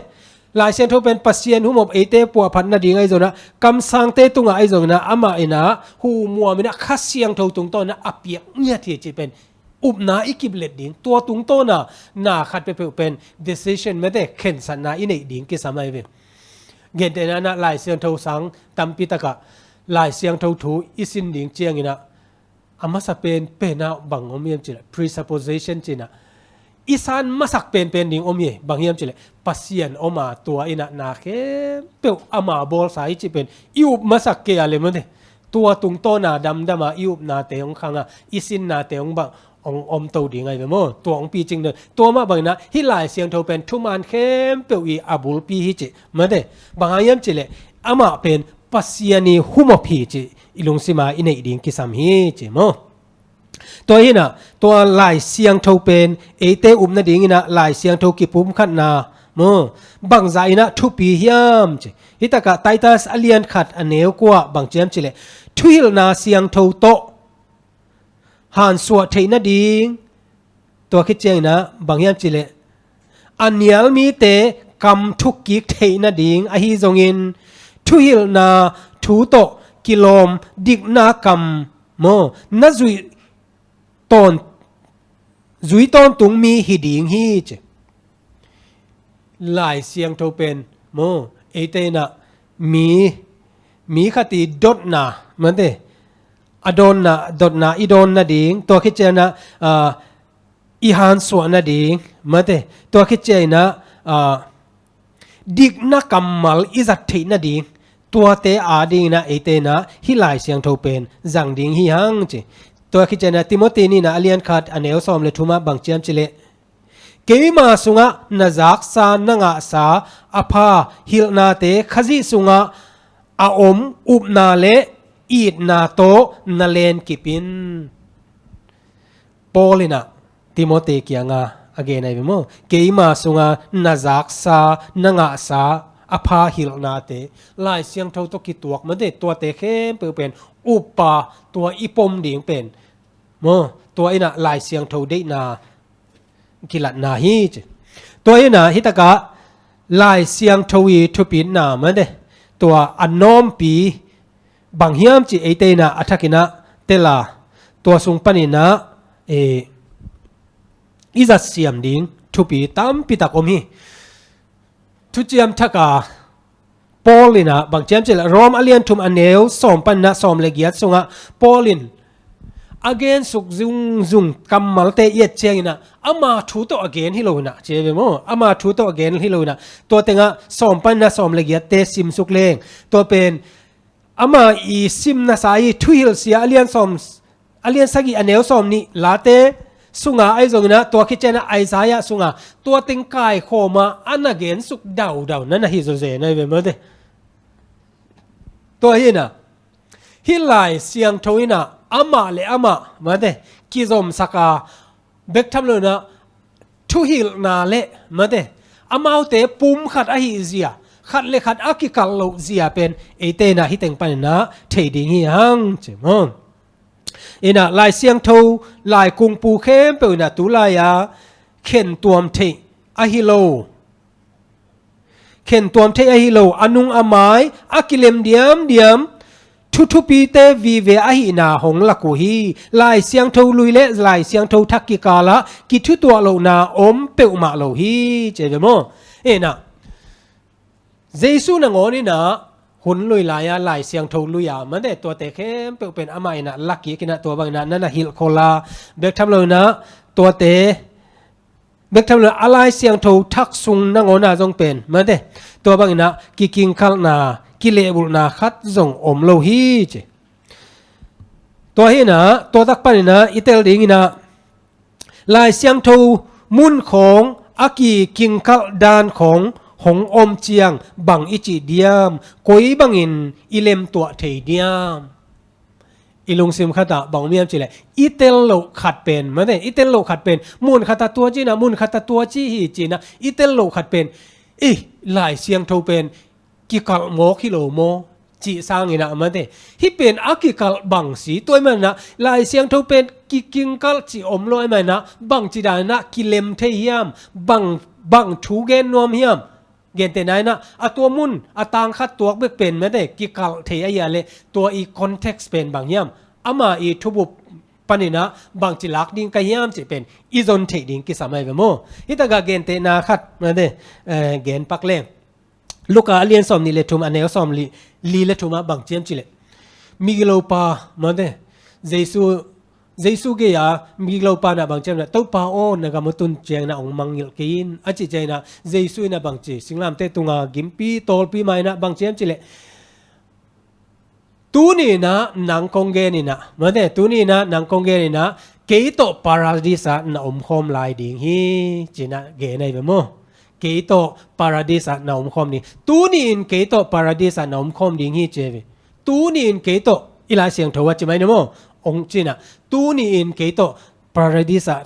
Lai Siangtho pen Pasian humop eite puahphat nading ahi zongin ah kamsangte tungah ahi zongin ah amah in ah humuam in ah Kha Siangtho tungtawn in ah a piak ngiat hi cih pen upna i kiplet ding, tua tungtawn a na khat peuhpeuh pen decision mate, khensatna i neih ding kisam ahi ve. Gentehna in ah Lai Siangtho sang tampi tak ah Lai Siangtho thu i sin ding ciangin ah a masa penpen ah bang om hiam cih leh presupposition ci in ah i san masak penpen ding om hi. Bang hiam cih leh Pasian om a, tua in ah na khempeuh ama bawlsa hi cih pen i up masak kei a le mate. Tua tungtawn a damdam a i upnate hong khang a, i sinnate hong bang hong om to ding ahi ve maw. Tua hong picing ding. Tua mah bangin ah hih Lai Siangtho pen thuman khempeuh i a bulpi hi cih mate. Bang hang hiam cih leh amah pen Pasian i humop hi cih i lungsima i neih ding kisam hi ci maw. Tua hi in ah tua Lai Siangtho pen eite up nading in ah Lai Siangtho kipumkhatna maw, bangzah in ah thupi hiam ci. Hih tak ah Titus a lian khat a neu kua ah bang ci hiam cih leh thuhilhna siangtho tawh hansuah theih nading, tua khit ciangin ah bang hiam cih leh a nial mite kam thukkik theih nading ahi zongin thuhilhna thu tawh kilawm dikna kam maw, na zuih tawn, zui tawntung mi hi ding hi ci. Lai Siangtho pen maw, eite in ah mi, mi khat i dotna mate, a dawnna, dotna i dawn nading, tua khit ciangin ah, ah, i hansuah nading, mate, tua khit ciangin ah, ah, dikna kammal i zat theih nading, tuate adingin ah eite in ah hih Lai Siangtho pen zang ding hi hang ci. Tua khit ciangin ah Timothy nihna a lian khat a neu sawm le thum ah bang ci hiam cih leh, keima sungah na zaksa, na ngahsa a pha hilhnate Khazih sungah a om upna le itna tawh na lenkip in. Paul in ah Timothy kiangah a gen ahi ve maw. Keima sungah na zaksa, na ngahsa a pha hilhnate, Lai Siangtho tawh kituak mate, tuate khempeuh pen upa, tua i pom ding pen maw, tua in ah Lai Siangtho deihna kilatna hi ci. Tua in ah hih takah Lai Siangtho i thupitna mate, tua a nawmpi bang hiam cih eite in ah a thakin ah tel a, tua sung panin ah, eh, i zat siam ding thupi tampi tak om hi. Thuciam Thak a Paul in ah bang ci hiam cih leh, Rom a lian thum a neu sawm panin ah sawm le giat sungah Paul in a gensuk zungzung kammalte i et ciangin ah ama thu tawh a gen hi lo in ah, ci ve maw, ama thu tawh a gen hi lo in ah, tua tengah sawm panin ah sawm le giatte simsuk leng, tua pen ama i simna sa i Thuhilhsia a lian sawm, a lian sagih a neu sawm nih Late sunga ahi zongin ah, tua khit ciangin ah Isaiah sunga tua teng kaikhawm a a na gensuk daudau na na hi zawzen ahi ve mate. Tua hi in ah hih Lai Siangtho in ah amah le amah mate kizomsak a, bek tham lo in ah thuhilhna le mate amaute pum khat ahih zia, khat le khat a kikalh loh zia pen eite in ah hih teng panin ah thei ding hi hang ci maw. In ah Lai Siangtho, Lai Kung Pu khempeuh in ah tulai a khentuam theih ahi lo, khentuam theih ahi lo, a nung a mai a kilem diamdiam thu thupite vive ahihna hong lak uh hi. Lai Siangtho lui le Lai Siangtho Thak kikal ah kithutuah lohna om peuhmah lo hi, ci ve maw. In ah Jesu nangawn in ah hun lui lai a Lai Siangtho lui a mate, tuate khempeuh pen amah in ah lak kik in ah, tua bangin ah na na hilh khol a, bek tham lo in ah tuate, bek tham lo in ah a Lai Siangtho Thak sung nangawn ah zong pen mate, tua bangin ah kikingkalhna, kilehbulhna khat zong om lo hi ci. Tua hi in ah, tua tak panin ah i tel ding in ah, Lai Siangtho mun khawng a kikingkalh dan khawng hong om ciang bang i cih diam, koi bangin i lemtuah thei diam? I lungsim khat ah bang om hiam cih leh, i tel loh khat pen mate, i tel loh khat pen mun khat ah tua ci in ah, mun khat ah tua ci hi ci in ah, i tel loh khat pen, eh, Lai Siangtho pen kikalh mawk hi lo maw, cih sangin ah mate, hih pen a kikalh bang si, tua ahih manin ah Lai Siangtho pen kikingkalh cih om lo ahih manin ah bangci danin ah kilem thei hiam, bang, bang thu gen nuam hiam? Gentehna in ah a tua mun a tang khat tuak bek pen mate kikalh thei ahih leh, tua i context pen bang hiam, ama i thubup panin ah bangci lak ding ka hiam cih pen i zon theih ding kisam ahi ve maw. Hih takah gentehna khat mate, eh, gen pak leng. Luka a lian sawm nih le thum a neu sawm li, li le thum ah bang ci hiam cih leh, migilopa mate, Jesu, Jesu gei a migilopa in ah bang ci hiam cih leh, Topa aw, na gam hong tun ciangin ah hong mangngilh kei in, a cih ciangin ah Jesu in ah bang ci, singlamteh tunga gimpi tawlpi mah in ah bang ci hiam cih leh, tuni in ah nang kong gen in ah mate, tuni in ah nang kong gen in ah, kei tawh Paradis ah na omkhawm lai ding hi, ci in ah gen ahi ve maw. Kei tawh Paradis ah na omkhawm ding. Tuni in kei tawh Paradis ah na omkhawm ding hi ci ahi ve. Tuni in kei tawh, i Lai Siangtho ah ci mai ni maw, hong ci in ah, tuni in kei tawh Paradis ah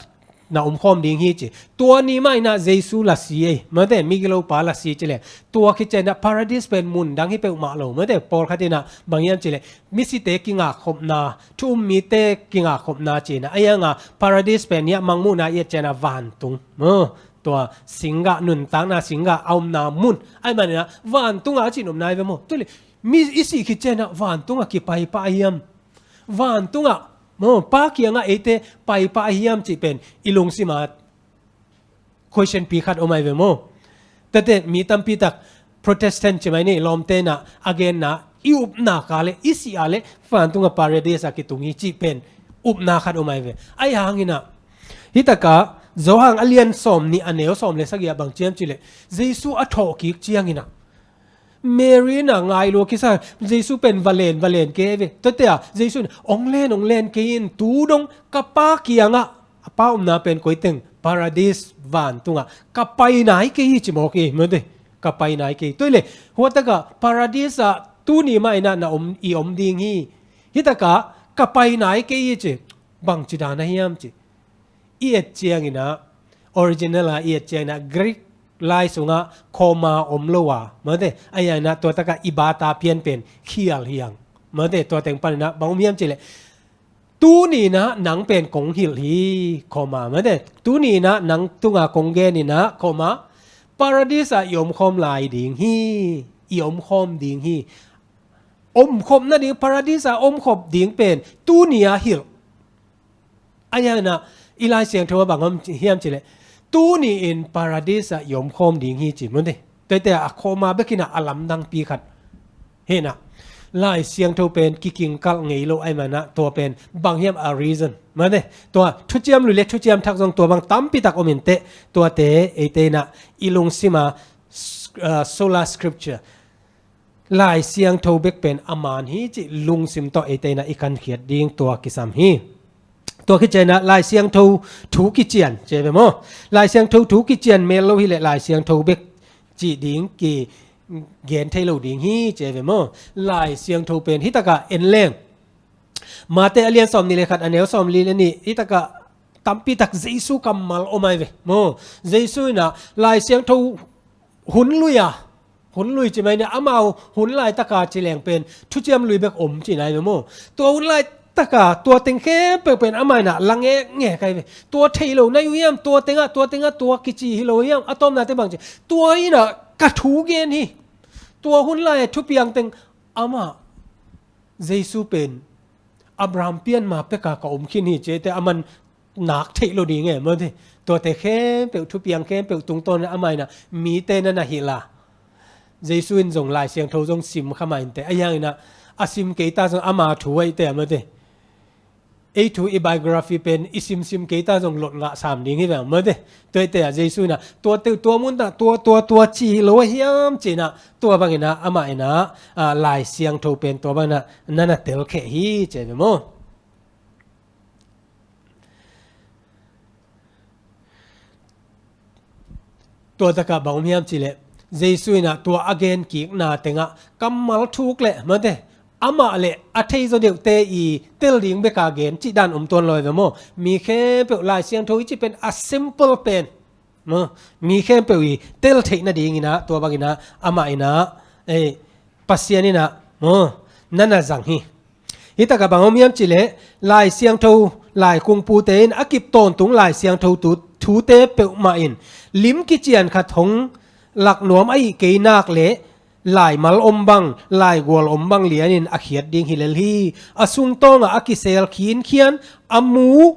na omkhawm ding hi ci. Tua ni mah in ah Jesu la si ei mate, migilopa la si ci leh, tua khit ciangin ah Paradis pen mun dang hi peuhmah lo mate. Pawlkhat in ah bang hiam cih leh, misite kingakkhopna, thu um mite kingakkhopna ci in ah, ahi hang a Paradis pen hiah mangmuhna i et ciangin ah vantung maw, tua singgah, nuntakna singgah a omna mun ahih manin ah vantung ah a ci nopna ahi ve maw. Tua leh mi i sih khit ciangin ah vantung ah kipai pah hiam? Vantung ah maw, Pa kiangah eite pai pah hiam cih pen i lungsim ah question pi khat om ahi ve maw. Tate mi tampi tak Protestant ci mai ni, lawmte in ah a genna, i upna ka leh, i sih a leh vantung ah Paradis ah kitung hi cih pen upna khat om ahi ve. Ahi hangin ah hih takah Johan a lian sawm nih a neu sawm le sagih ah bang ci hiam cih leh, Jesu a thawh kik ciangin ah Mary in ah ngai lua kisa, Jesu pen valen valen kei ve. Tuate ah Jesu in, "Ong len, ong len kei in, tu dong ka Pa kiangah, a Pa omna pen koi teng, Paradis vantungah, ka pai nai kei hi," ci mawk hi, mate. Ka pai nai kei. Tua hileh, hua takah Paradis ah tuni mah in ah na om, i om ding hi. Hih takah ka pai nai kei hi ci. Bangci dan a hiam ci. I et ciangin ah, original ah i et ciangin ah, Greek lai sungah comma om lo a, mate, a hiangin ah tua takah i bata pian pen khial hi hang, mate. Tua teng panin ah bang om hiam cih leh, "Tuni in ah nang pen kong hilh hi," comma, mate. "Tuni in ah nang tungah kong gen in ah," comma, "Paradis ah i omkhawm lai ding hi, i omkhawm ding hi." Omkhop nading, Paradis ah omkhop ding pen tuni a hilh. A hiangin ah i Lai Siangtho ah bang om hiam cih leh, "Tuni in Paradis ah i omkhawm ding hi," ci, mate. Tuate ah comma bek in ah a lamdangpi khat hi in ah, Lai Siangtho pen kikingkalh ngei lo ahih manin ah tua pen bang hiam a reason, mate. Tua Thuciam Lui le Thuciam Thak zong tua bang tampi tak om inteh, tuate eite in ah i lungsim ah s-, ah, sola scriptura, Lai Siangtho bek pen a man hi cih lungsim tawh eite in ah i kankhiat ding tua kisam hi. Tua khit ciangin ah Lai Siangtho thu kician, ci ve maw. Lai Siangtho thu kician mel lo hileh Lai Siangtho bek cih ding, kigen thei lo ding hi, ci ve maw. Lai Siangtho pen hih takah en leng, Mate a lian sawm nih le khat a neu sawm li le nih, hih takah tampi tak Jesu kammal om ahi ve maw. Jesu in ah Lai Siangtho hun lui a, hun lui ci mai ni, amau hun laitaka ci leng pen Thuciam Lui bek om ci nai ve maw. Tua hun laitaka tua teng khempeuh pen amah in ah la ngekngek ahi ve. Tua thei lo na hi uh hiam, tua tengah, tua tengah tua kici hi lo hiam, a tawpnate bang ci. Tua in ah ka thu gen hi. Tua hun lai thupiang teng amah Jesu pen Abraham pianma peka ka om khin hi, cihte a man nak theih lo ding e, mate. Tuate khempeuh, thupiang khempeuh tungtawn amah in ah mite na na hilh a, Jesu in zong Lai Siangtho zong sim kha mah inteh, a hiangin ah a sim keita zong ama thu ahih teh, mate. Ei thu i biography pen i simsim keita zong lot ngah sam ding hi veng, mate. Tua ahih teh ah Jesu in ah tua teuh, tua mun ah tua, tua, tua ci hi lo a hiam ci in ah, tua bangin ah amah in ah, ah, Lai Siangtho pen tua bangin ah na na telkheh hi, ci ve maw. Tua takah bang om hiam cih leh, Jesu in ah tua a gen kikna tengah kammal thuk le, mate, amah le a theizaw deuhte i tel ding beka gen cih dan om tuan lo hi ve maw. Mi khempeuh Lai Siangtho i cih pen a simple pen maw, mi khempeuh i tel theih nadingin ah tua bangin ah amah in ah, eh, Pasian in ah maw, na na zang hi. Hih takah bang om hiam cih leh, Lai Siangtho, Lai Kungpute in a kip tawntung Lai Siangtho tu, thute peuhmah in lim kician khat hong lak nuam ahih kei nak leh, laimal om bang, laigual om bang lianin a khiat ding hi lel hi. A sungtawngah a kisel khinkhian, a mu,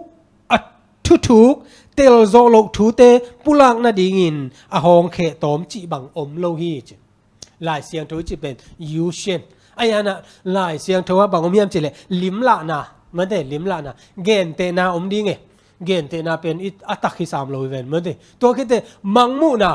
a thuthuk, telzawh loh thute pulak nadingin a hawngkheh tawm cih bang om lo hi, ci. Lai Siangtho i cih pen Yu Shen. A hiangin ah Lai Siangtho ah bang om hiam cih leh limlahna, mate, limlahna. Gentehna om ding e. Gentehna pen i a tak hi sam lo hi ven, mate. Tua khit teh mangmuhna.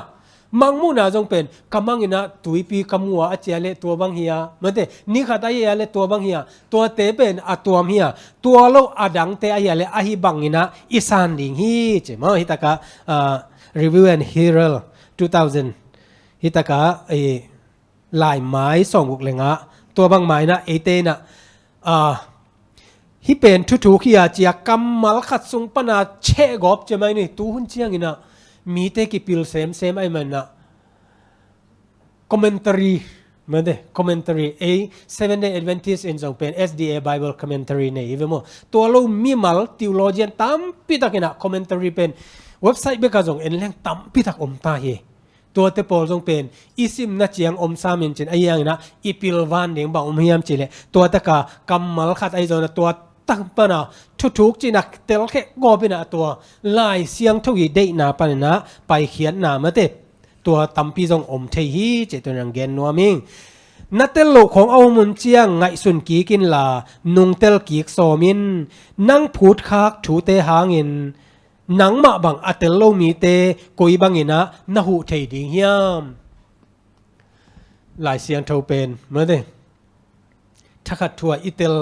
Mangmuhna zong pen ka mang in ah tuipi ka mu a, a ci a leh tua bang hi a, mate. Ni khat a hi a leh tua bang hi a. Tuate pen a tuam hi a. Tua lo a dangte a hi a leh ahi bangin ah i san ding hi, ci maw. Hih takah, ah, Review and Herald two thousand. Hih takah, eh, Laimai sawmguk le nga, tua bangmah in ah eite in ah, ah, hih pen thuthuk hi a, ci a kammal khat sung pan a chehgawp ci mai ni. Tuhun ciangin ah mite kipil semsem ahih manin ah commentary, mate, commentary, ei Seventh Day Adventist in zong pen S D A Bible commentary nei hi ve maw. Tua lo mimal theologian tampi tak in ah commentary pen website bek ah zong en leng tampi tak om ta hi. Tuate pawl zong pen i simna ciang om sam in cin, a hiangin ah i pilvan ding bang om hiam cih leh, tua takah kammal khat ahi zongin ah tua tak pan a thuthuk ci in ah telkheh gawp in ah tua Lai Siangtho i deihna panin ah paikhiatna, mate, tua tampi zong om thei hi, cih tua in ah gen nuam ing. Na tel loh khawng a om hun ciang ngaihsun kik inla, nungtel kik sawm in. Nang phutkhak thute hangin nangmah bang a tel lo mite koi bangin ah na huh thei ding hiam? Lai Siangtho pen, mate, thakhat thu-ah i tel,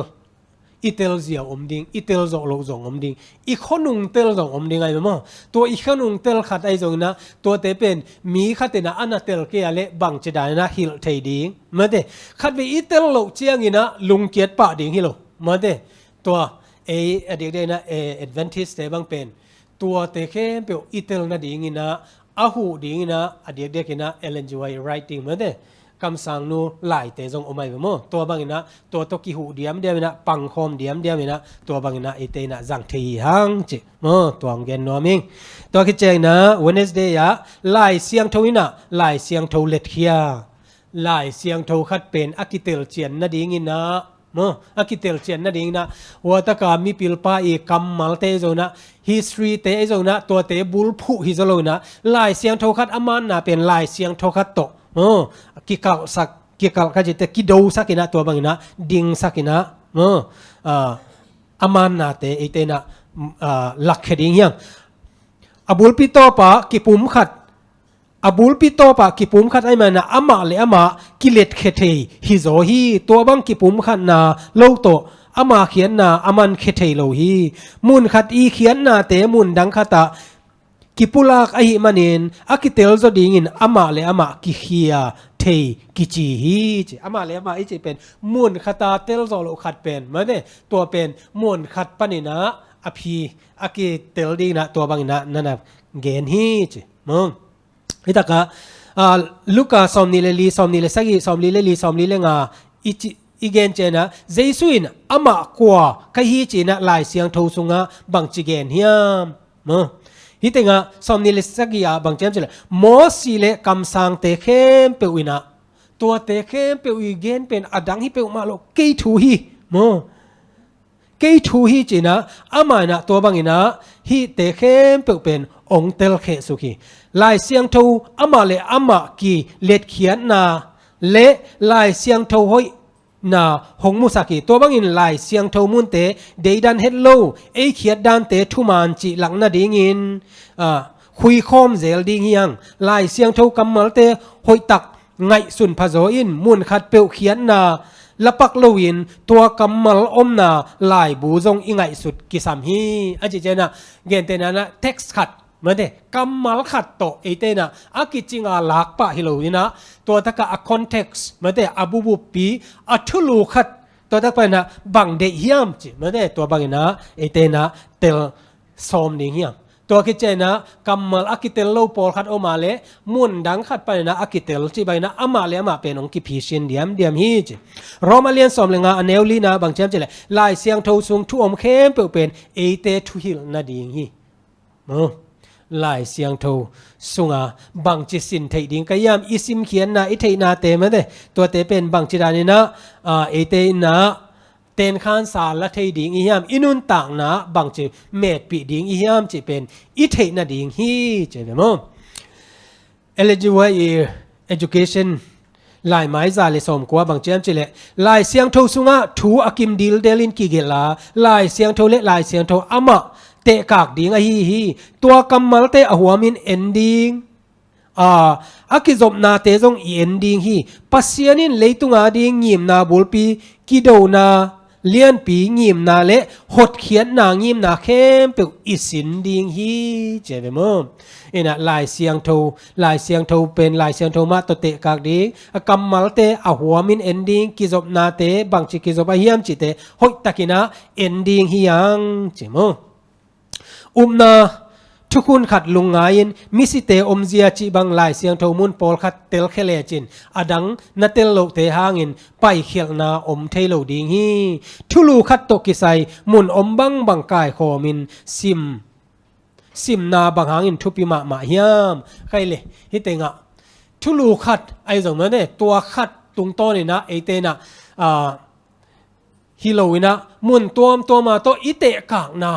i tel ziau om ding, i tel zawh loh zong om ding, i khuanung tel zong om ding ahi maw. Tua i khuanung tel khat ahi zongin ah, tuate pen mi khatin ah a na tel kei a leh bangci danin ah hilh thei ding, mate. Khatvei i tel loh ciangin ah lungkiat pah ding hi lo, mate. Tua ei a diakdiakin ah, eh, Adventist-te bang pen tuate khempeuh i tel nadingin ah, a huh dingin ah, a diakdiakin ah Ellen G. White writing, mate, kamsangnu laite zong om ahi ve maw. Tua bangin ah tua tawh kihuh diamdiamin ah, pangkhawm diamdiamin ah, tua bangin ah eite in ah zang thei hi hang ci maw. Tua hong gen nuam ing. Tua khit ciangin ah Wednesday ah Lai Siangtho in ah Lai Siangtho letkhia. Lai Siangtho khat pen a kitelcian nadingin ah, maw, a kitelcian nadingin ah, huataka mipilpa i kammalte ahi zongin ah, history-te ahi zongin ah, tuate bulphuh hi zaw loin ah, Lai Siangtho khat a manna pen Lai Siangtho khat tawh, maw, kikalhsak, kikalh ka cihte, kidosakin ah, tua bangin ah dingsakin ah, maw, ah, a mannate eite in ah, ah, lakkhia ding hi hang. A bulpi tawpah kipumkhat, a bulpi tawpah kipumkhat ahih manin ah amah le amah kiletkhia thei hi zaw hi. Tua bang kipumkhatna lo tawh ama khiatna a mankhia thei lo hi. Mun khat i khiatnate mun dang khatah kipulak ahih manin a kitel zaw dingin amah le amah kikhia thei kici hi ci. Amah le amah i cih pen mun khata tel zawh loh khat pen, mate, tua pen mun khat panin ah a phi a kitel dingin ah tua bangin ah na na gen hi ci maw. Hi takah, ah, Luka sawmnih le li, sawmnih le sagih, sawmli le li, sawmli le nga i ci, i gen ciangin ah, Jesu in amah kua ka hi ci-in ah Lai Siangtho sungah bangci gen hiam? Maw. Hih tengah sawmnih le sagih ah bangci hiam cih leh, Mosi le kamsangte khempeuh in ah, tuate khempeuh i gen pen a dang hi peuhmah lo, kei thu hi, maw. Kei thu hi ci-in ah, amah in ah tua bangin ah hihte khempeuh pen hong telkhehsuk hi. Lai Siangtho amah le amah kiletkhiatna le Lai Siangtho hoihna hong musak hi. Tua bangin Lai Siangtho munte deidan het lo, ei khiatdante thuman cih lak nadingin, ah, khuikhawm zel ding hi hang. Lai Siangtho kammalte hoihtak ngaihsun phazaw in, mun khatpeuh khiatna lapak loin tua kammal omna laibu zong i ngaihsut kisam hi. A cih ciangin ah, gentehna-in ah text khat, mate, kammal khat tawh eite in ah a kicinga lakpah hi loin ah, tua takah a context, mate, a bubuppi, a thulu khat, tua tak panin ah bang deih hiam ci, mate, tua bangin ah eite in ah tel sawm ding hi hang. Tua khit ciangin ah kammal a kitel lo pawlkhat om a leh mun dang khat panin ah a kitel cih bangin ah amah le amah pen hong kiphisin diamdiam hi ci. Rom a lian sawm le nga a neu lina bang ci hiam cih leh, Lai Siangtho sung thu om khempeuh pen eite thuhilh nading hi. Maw. Lai Siangtho sunga bangci sin theih ding ka hiam, i simkhiatna, i theihnate, mate, tuate pen bangci danin ah, ah, eite in ah tenkhansa la thei ding i hiam, i nuntakna bangci metpih ding i hiam cih pen i theih nading hi ci ve maw. Ellen G. White i Education laimai za le sawmkua bang ci hiam cih leh, Lai Siangtho sungah thu a kim dildelin kigelh a, Lai Siangtho le Lai Siangtho amah tehkak ding ahi hi. Tua kammalte a huamin en ding, a, a kizopnate zong i en ding hi. Pasian in leitung ading ngimna bulpi, kidona lianpi ngimna le hotkhiatna ngimna khempeuh i sin ding hi ci ve maw. Ina Lai Siangtho, Lai Siangtho pen Lai Siangtho mah tawh tehkak ding, a kammalte a huamin en ding, kizopnate bangci kizop a hiam cihte hoihtakin ah en ding hi hang ci maw. Upna thukhun khat lungngai-in misite omzia cih bang Lai Siangtho mun pawlkhat telkhia lecin a dang na tel lohte hangin paikhialhna om thei lo ding hi. Thulu khat tawh kisai mun om bangbang kaikhawmin sim, simna bang hangin thupi mahmah hiam? Khai le, hih tengah thulu khat ahi zong mah ne, tua khat tungtawnin ah eite in ah, ah, hi lo in ah, mun tuamtuam a tawh i tehkakna,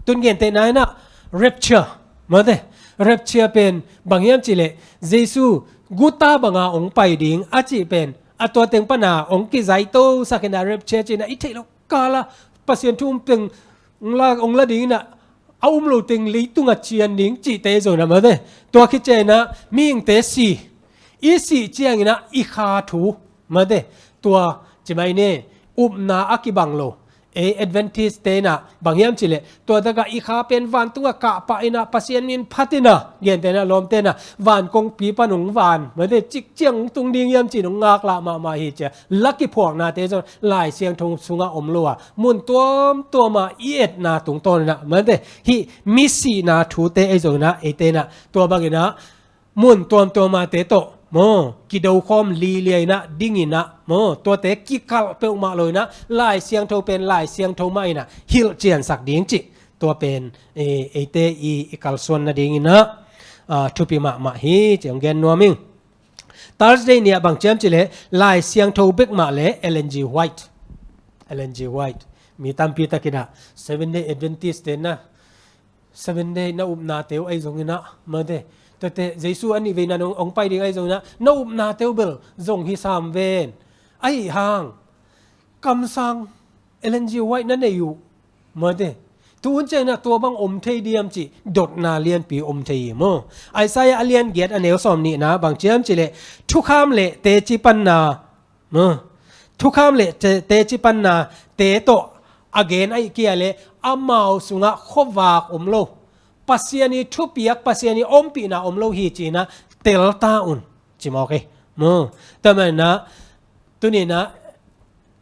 tun gentehna in ah, rapture, mate, rapture pen bang hiam cih leh, Jesu guta banga hong pai ding a cih pen, a tua teng pana hong kizaitosak in ah, rapture cih in ah, i theih loh kala Pasian thu um teng hong la, hong la ding in ah, a um lo teng leitung a cian ding cihte zong na mate. Tua khit ciangin ah mihingte si, i sih ciangin ah i kha thu mate. Tua ci mai ni, upna a kibang lo. Ei Adventist te in ah bang hiam cih leh tua takah i kha pen vantung ah kah pah in ah Pasian min phat in ah, gentehna lawmte in ah van kongpi pan hong van mate, cik ciang hong tung ding hiam ci-in hong ngaklah mahmah hi ci-a la kiphuaknate zong Lai Siangtho sungah om lo a, mun tuamtuam ah i etna tungtawn in ah mate, hih misihna thute ei zong in ah eite in ah tua bangin ah mun tuamtuam ah te tawh maw kidokhawm lialia in ah ding in ah maw tuate kikalh peuhmah lo in ah Lai Siangtho pen Lai Siangtho mah in ah hilh ciansak ding cih tua pen, eh, eite i, i kalsuan nading in ah, ah, thupi mahmah hi ci-a hong gen nuam ing. Thursday ni-ah bang ci hiam cih leh Lai Siangtho bek mah leh Ellen G. White. Ellen G. White. Mi tampi tak in ah Seventh Day Adventist te in ah Seventh Day na upnate uh ahi zongin ah mate, tuate Jesu a nih veina hong, hong pai ding ahi zongin ah na upnate uh bel zong hi sam ven. Ahi hang kamsang Ellen G. White na nei uh mate, tu hun ciangin ah tua bang om thei diam cih dotna lianpi om thei hi maw. Isaiah a lian giat a neu sawm nihna bang ci hiam cih leh thukham le teci panna, maw, thukham le te, teci panna te tawh a gen ahih kei leh amau sungah khuavak om lo, Pasian i thupiak, Pasian i ompihna om lo hi ci-in ah tel ta un ci mawk hi maw. Tua manin ah tuni in ah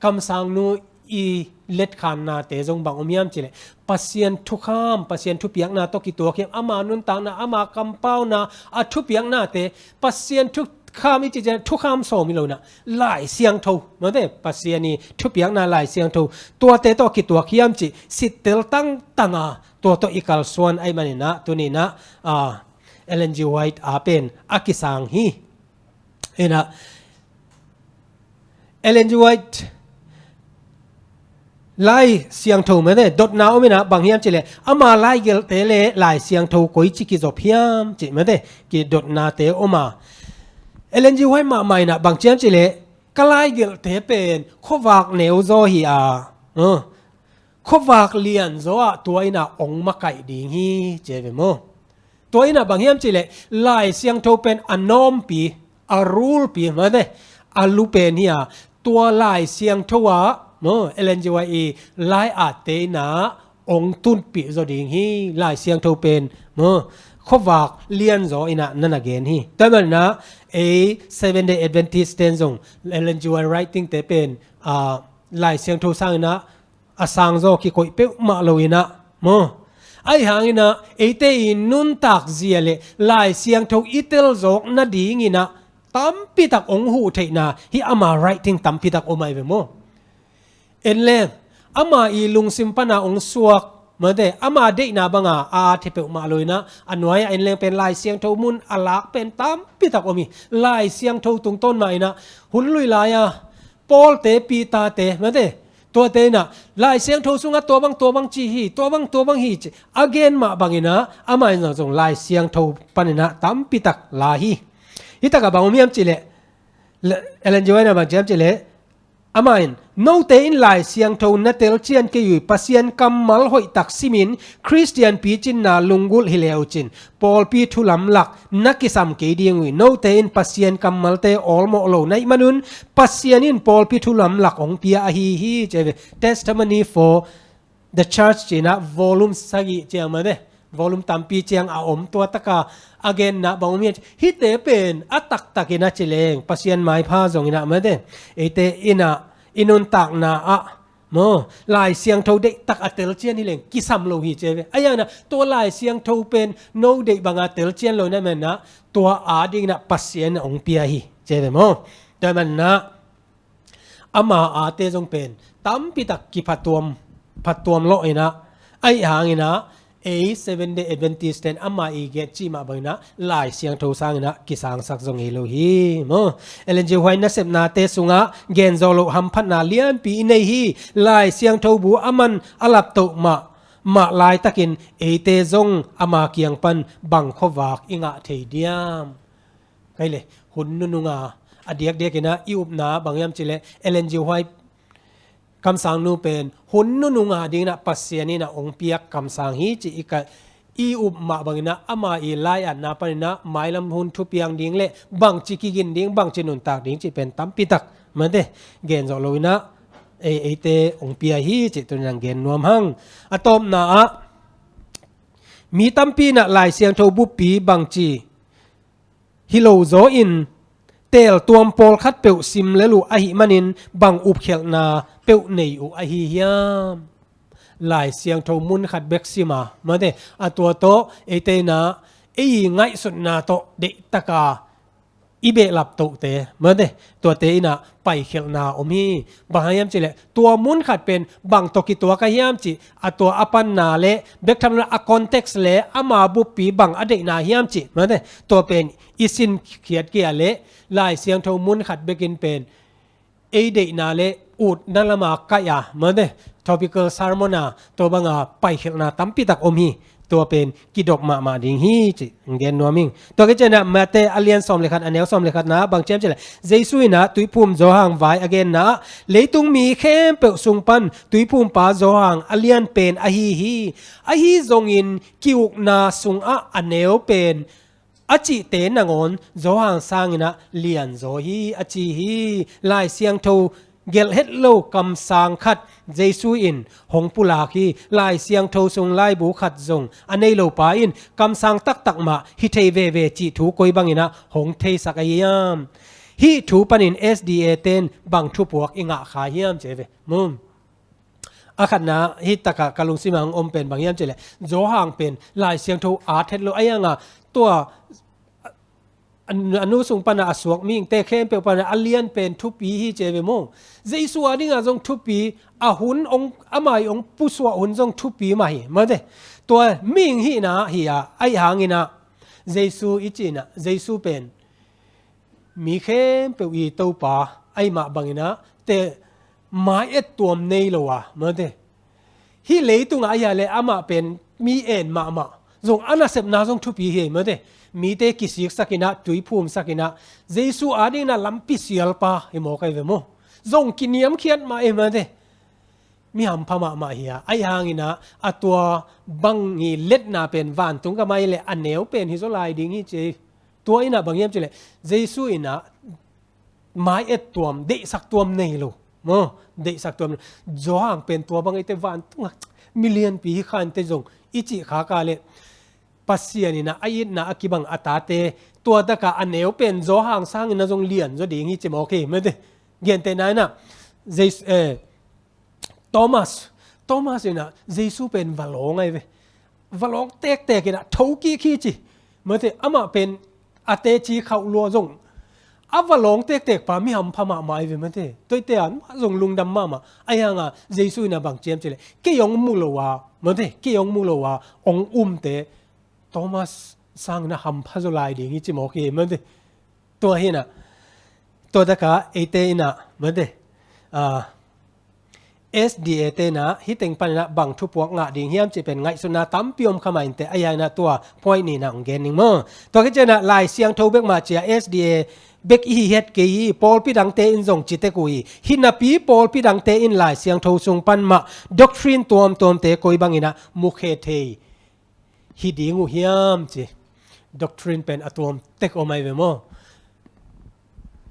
kamsangnu i letkhannate zong bang om hiam cih leh Pasian thukham, Pasian thupiakna tawh kituak hiam, ama nuntakna, ama kampauna, a thupiaknate, Pasian thukham i cih ciang thukham sawm hi lo in ah Lai Siangtho mate, Pasian i thupiakna Lai Siangtho tuate tawh kituak hiam cih sittel tangtang a tua tawh i kalsuan ahih manin ah tuni in ah, ah, Ellen G. White a pen a kisang hi. In ah Ellen G. White Lai Siangtho mate dotna om in ah bang hiam cih leh ama laigelhte le Lai Siangtho koici kizop hiam cih mate kidotnate om a. Ellen G. White mahmah in ah bang ci hiam cih leh ka laigelhte pen khuavak neu zaw hi a, uh, khuavak lian zaw ah tua in ah ong makaih ding hi ci ve maw. Tua in ah bang hiam cih leh Lai Siangtho pen a nawmpi, a rulpi mate, a lu pen hi a, tua Lai Siangtho ah maw Ellen G. White i lai-atte in ah ong tunpih zaw ding hi. Lai Siangtho pen maw khuavak lian zaw in ah na na gen hi. Tua manin ah ei Seventh Day Adventist ten zong Ellen G. White writing te pen, ah, Lai Siangtho sangin ah a sangzaw kikoih peuhmah lo in ah maw. Ahi hangin ah eite i nuntak zia le Lai Siangtho i tel zawk nadingin ah tampi tak ong huh theihna hih ama writing tampi tak om ahi ve maw. En leng ama i lungsim pan a ong suak mate, ama deihna banga a thei peuhmah lo in ah a nuai-ah en leng pen Lai Siangtho mun a lak pen tampi tak om hi. Lai Siangtho tungtawn mah in ah hun lui lai-a Paul te, Peter te mate, tuate in ah Lai Siangtho sungah tua bang tua bang ci hi, tua bang tua bang hi ci a gen mah bangin ah amah in zong Lai Siangtho panin ah tampi tak la hi. Hih takah bang om hiam cih leh, Ellen G. White in ah bang ci hiam cih leh, amah in note in Lai Siangtho na telcian kei uh hi, Pasian kammal hoihtak simin Khristian picinna lunggulh hi le uh cin pawlpi thu lamlak na kisam kei ding uh hi. Note in Pasian kammalte awlmawh lo na hih manun Pasian in pawlpi thu lamlak hong pia ahi hi ci ve. Testimony for the Church ci-in ah volume sagih ciang mate, volume tampi ciang a om, tua taka a genna bang om hiam cih leh hihte pen a taktakin a ci leng Pasian maipha zongin ah mate, eite in ah i nuntakna ah maw Lai Siangtho deihtak a telcian hi leng kisam lo hi ci ve. Ahi hangin ah tua Lai Siangtho pen no deih banga telcian lo na hih manin ah tua adingin ah Pasian in hong pia hi ci ve maw. Tua manin ah ama ate zong pen tampi tak kiphattuam, phattuam lawh in ah, ahi hangin ah ei Seventh Day Adventist ten ama i gen cih mah bangin ah Lai Siangtho sangin ah kisangsak zong hi lo hi maw. Ellen G. White nasepnate sungah gen zawh loh hamphatna lianpi i nei hi. Lai Siangtho bu a man a laptoh mah, mah laitakin eite zong ama kiang pan bang khuavak i ngah thei diam? Kei le hun nununga a diakdiakin ah i upna bang hiam cih leh Ellen G. White Kamsangnu pen hun nunung a dingin ah Pasian in ah hong piak kamsang hi ci i ka i up mah bangin ah ama i lai-atna panin ah mailam hun thupiang ding le bangci kigin ding, bangci nuntak ding cih pen tampi tak mate gen zawh loin ah ei, eite hong pia hi cih tuni-in ah gen nuam hang. A tawpna ah mi tampi in ah Lai Siangtho buppi bangci hi lo zaw in, teeltuam pawlkhat peuh sim lel uh ahih manin bang upkhialhna peuh nei uh ahi hiam? Lai Siangtho mun khat bek sim a, mate, a tua tawh eite in ah ei ngaihsutna tawh deihtaka i behlap tohte, mate, tuate in ah paikhialhna om hi. Bang hang hiam cih leh tua mun khat pen bang tawh kituak a hiam cih, a tua a panna le bek tham lo a context le ama buppi bang a deihna hiam cih, mate, tua pen i sinkhiat kei a leh Lai Siangtho mun khat bekin pen ei deihna le utna lama kaih a, mate, topical sermon a tua banga paikhialhna tampi tak om hi. Tua pen kidop mahmah ding hi cih gen nuam ing. Tua khit ciangin ah Mate a lian sawm le khat, a neu sawm le khatna bang ci hiam cih leh, Jesu in ah Tuiphum Johan vai a genna ah, leitung mi khempeuh sung pan Tuiphumpa Johan a lianpen ahi hi. Ahi zongin ki-ukna sungah a neu pen a cihte nangawn Johan sangin ah lianzaw hi a ci hi. Lai Siangtho gelh het lo kamsang khat Jesu in hong pulak hi. Lai Siangtho sung laibu khat zong a nei lo pa in kamsang taktak mah hi thei veve cih thu koi bangin ah hong theisak ahi hiam? Hih thu panin S D A ten bang thupuak i ngah kha hiam ci ve. Mum. A khatna, hih takah ka lungsim ah hong om pen bang hiam cih leh, Johan pen Lai Siangtho at het lo, ahi hangah tua a, a nu sung pana a suak mihingte khempeuh pana a lianpen thupi hi ci ve maw. Jesu a dingah zong thupi, a hun hong, ama ii hong pusuah hun zong thupi mah hi, mate. Tua mihing hihna hi a, ahi hangin ah Jesu i cih in ah, Jesu pen mi khempeuh i Topa ahi mah bangin ah, te mai et tuam nei lo a, mate. Hih leitungah ahi a leh amah pen mi en mahmah. Zong a nasepna zong thupi hi, mate. Mite kisiksak in ah, tui phumsak in ah, Jesu a dingin ah lampi sialpa hi mawk ahi ve maw. Zong kiniamkhiat mah hi, mate. Mi hampha mahmah hi a, ahi hangin ah, a tua bang i letna pen vantung gam ah hi leh a neu pen hi zaw lai ding hi ci. Tua in ah bang hiam cih leh, Jesu in ah mai et tuam, deihsak tuam nei lo. Maw, deihsak tuam nei lo. Johan pen tua bang eite vantungah milianpi hi kha inteh zong i cih khak a leh, Pasian in ah a itna a kibang a tate, tua takah a neu pen Johan sangin ah zong lianzaw ding hi ci mawk hi, mate. Gentehna in ah, Jesu, eh, Thomas, Thomas in ah Jesu pen va lawng ahi ve. Va lawng tektek in ah, thokik hi ci. Mate, amah pen a teci khauh lua zong, a va lawng tektek pa mi hampha mahmah ahi ve, mate. Tuate ah zong lungdam mahmah. Ahi hangah Jesu in ah bang ci hiam cih leh, kei hong mu lo a, mate, kei hong mu lo a hong umte Thomas sangin ah hampha zaw lai ding hi ci mawk hi, mate. Tua hi in ah, tua takah eite in ah, mate, ah, S D A te in ah hih teng panin ah bang thupuak ngah ding hiam cih pen ngaihsutna tampi om kha mah inteh, ahi hangin ah tua point nihna hong gen ning maw. Tua khit ciangin ah Lai Siangtho bek mah ci a, S D A bek i hi het kei hi, pawlpi dangte in zong ci tek uh hi. Hih napi pawlpi dangte in Lai Siangtho sung pan mah doctrine tuamtuamte koi bangin ah mukhe thei hi ding uh hiam ci. Doctrine pen a tuam tek om ahi ve maw.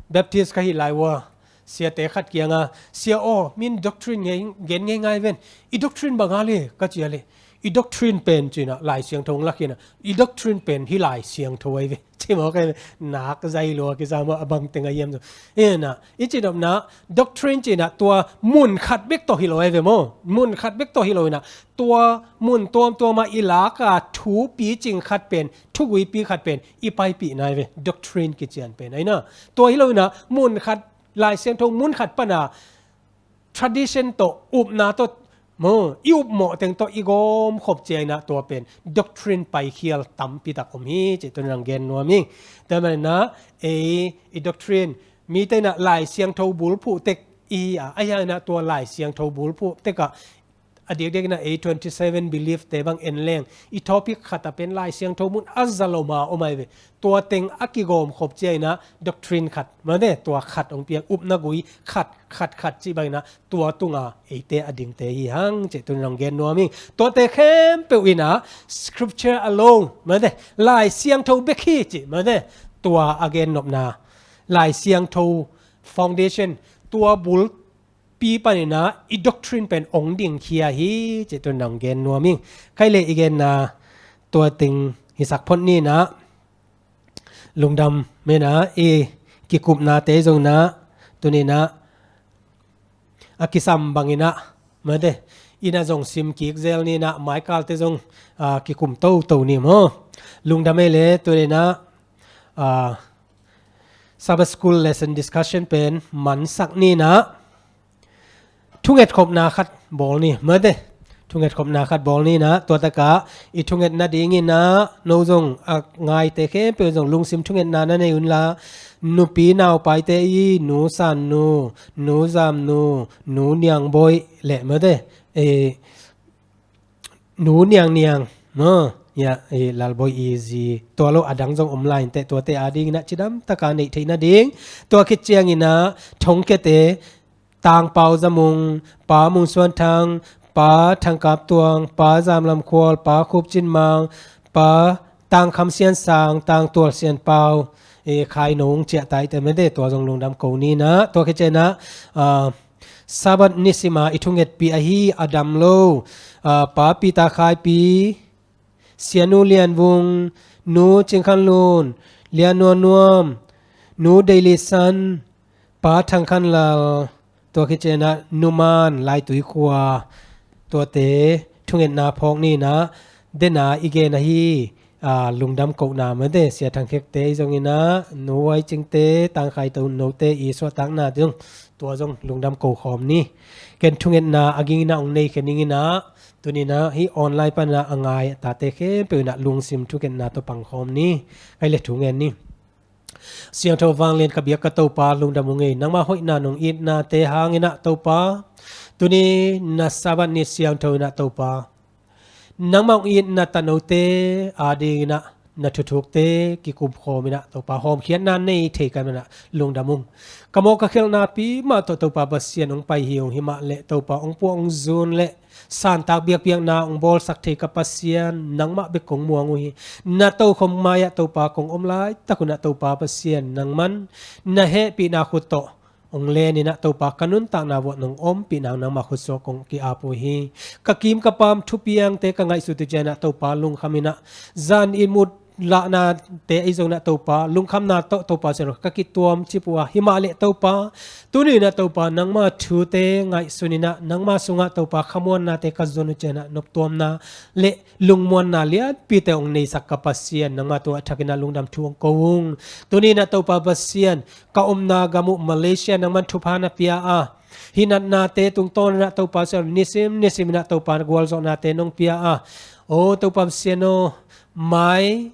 Baptist ka hih lai uh a, siate khat kiangah, "Sia aw, min doctrine ngei, gen ngei ngai ven. I doctrine bang a le?" ka ci a leh, "I doctrine pen," ci in ah Lai Siangtho hong lak in ah, "I doctrine pen hih Lai Siangtho ahi ve," ci mawk ahi ve. Nak zai lua kisa maw, a bang teng a hiam zaw. Hi in ah, i ci nopna, doctrine ci in ah tua mun khat bek tawh hi lo ahi ve maw. Mun khat bek tawh hi lo in ah, tua mun tuamtuam ah i lak a thupi cing khat pen, thuguipi khat pen i paipihna ahi ve, doctrine kician pen ahi na. Tua hi lo in ah mun khat, Lai Siangtho mun khat pan a tradition tawh, upna tawh, maw, i upmawh teng tawh i gawmkhop ciang in ah tua pen doctrine paikhial tampi tak om hi cih tuni-in hong gen nuam ing. Tua manin ah ei i doctrine, mite in ah Lai Siangtho bulphuh tek i hi a, ahi hangin ah tua Lai Siangtho bulphuh tek ah A dikdek inah A twenty seven belief te bang en leng i topic khat a pen Lai Siangtho mun a za lo ma om ai ve. Tua teng a kigawm khop cia inah doctrine khat, mate, tua khat hong piak, upna gui khat khat khat cih bang inah tua tunga eite a dingte hi hang cih tun in hong gen nuam ing. Tuate khempeuh inah scripture alone, mate, Lai Siangtho bek hi cih, mate, tua a gen nopna, Lai Siangtho foundation, tua bul pi paninah i doctrine pen ong dingkhia hi cih tun in hong gen nuam ing. Khaile i genna tua teng hisak phot ninah lungdam menah i kikupnate zonginah tuninah a kisam banginah, mate, inah zong sim kik zel ninah maikalte zong a kikum toto ni maw? Lungdam ei le tuninah a Sabbath School lesson discussion pen mansak ninah thunget khopna khat bawl ni, mate. Thunget khopna khat bawl ninah tua takah i thunget nadinginah no zong a ngaite khempeuh zong lungsim thungetna na nei unla nupi naupaite i nu Sannu, nu Zamnu, nu Niangboih le, mate, e, nu Niangniang, no, ya, e, Lalboih i zi, tua lo a dang zong om lai inteh, tuate adinginah cidam taka neih theih nading. Tua khit cianginah thongkiate Tangpau Zamung, Pa Mung Suan Thang, Pa Thang Kap Tuang, Pa Zam Lam Khual, Pa Khup Cin Mang, Pa Tang Kham Sian Sang, Tang Tual Sian Pau, e, Khai Nung ciah tai te, mate, tua zong lungdam ko ninah. Tua khit cianginah a Sabbath nisima i thungetpi ahi a dam lo a Pa Peter Khaipi, Sianu Lian Vung, Nu Cing Khan Lun, Lian Nuam Nuam, Nu Dei Li San, Pa Thang Khan Lal, tua khit cianginah Nu Man Lai Tui Khua, tuate thungetna phawk ninah dena i gen ahi a lungdam kohna, mate, Sia Thang Khekte i zonginah Nu Wai Cingte, Tang Khai To note i suahtakna zong tua zong lungdam ko khawm ni. Ken thungetna a ginginah ong nei khe ninginah tuninah hih online panah a ngai a tate khempeuh inah lungsim thungetna tawh pang khawm ni. Khaile thungen ni. Siangtho vanglian ka biak ka Topa, lungdam ung ei, nangmah hoihna nong itnate hanginah Topa, tuni na Sabbath ni siangtho inah Topa, nangmah hong itna tanote adinginah na thuthukte kikum khawminah Topa, hawmkhiatna nei thei ka manah lungdam ung. Ka mawh ka khelhna pi mah tawh Topa Pasian hong pai hi ung, himah leh Topa hong puah hong zun leh santak biakpiakna hong bawlsak thei ka Pasian nangmah bek kong muang uh hi. Na tokhom mai-ah Topa kong om laitak unah Topa Pasian nangman na hehpihna khut tawh hong leninah Topa ka nuntakna vuah nong ompihna nangmah khutsuak kong ki-ap uh hi. Ka kim ka pam thupiangte ka ngaihsut uh cianah Topa lungkhaminah zan i mut lahnate ahi zonginah Topa lungkhamna tawh Topa Pasian ka kituam cip uh a, himah leh Topa tuninah Topa nangma thute ngaihsuninah nangma sungah Topa khamuannate ka zon uh cianah noptuamna le lungmuanna lianpite hong neisak ka Pasian nangma tungah thakinah lungdam thu hong ko ung. Tuninah Topa Pasian ka omna gam uh Malaysia nangman thupha na pia a, hih natnate tungtawninah Topa Pasian nisim nisiminah Topa gualzawhnate nong pia a, o Topa Pasian aw, mai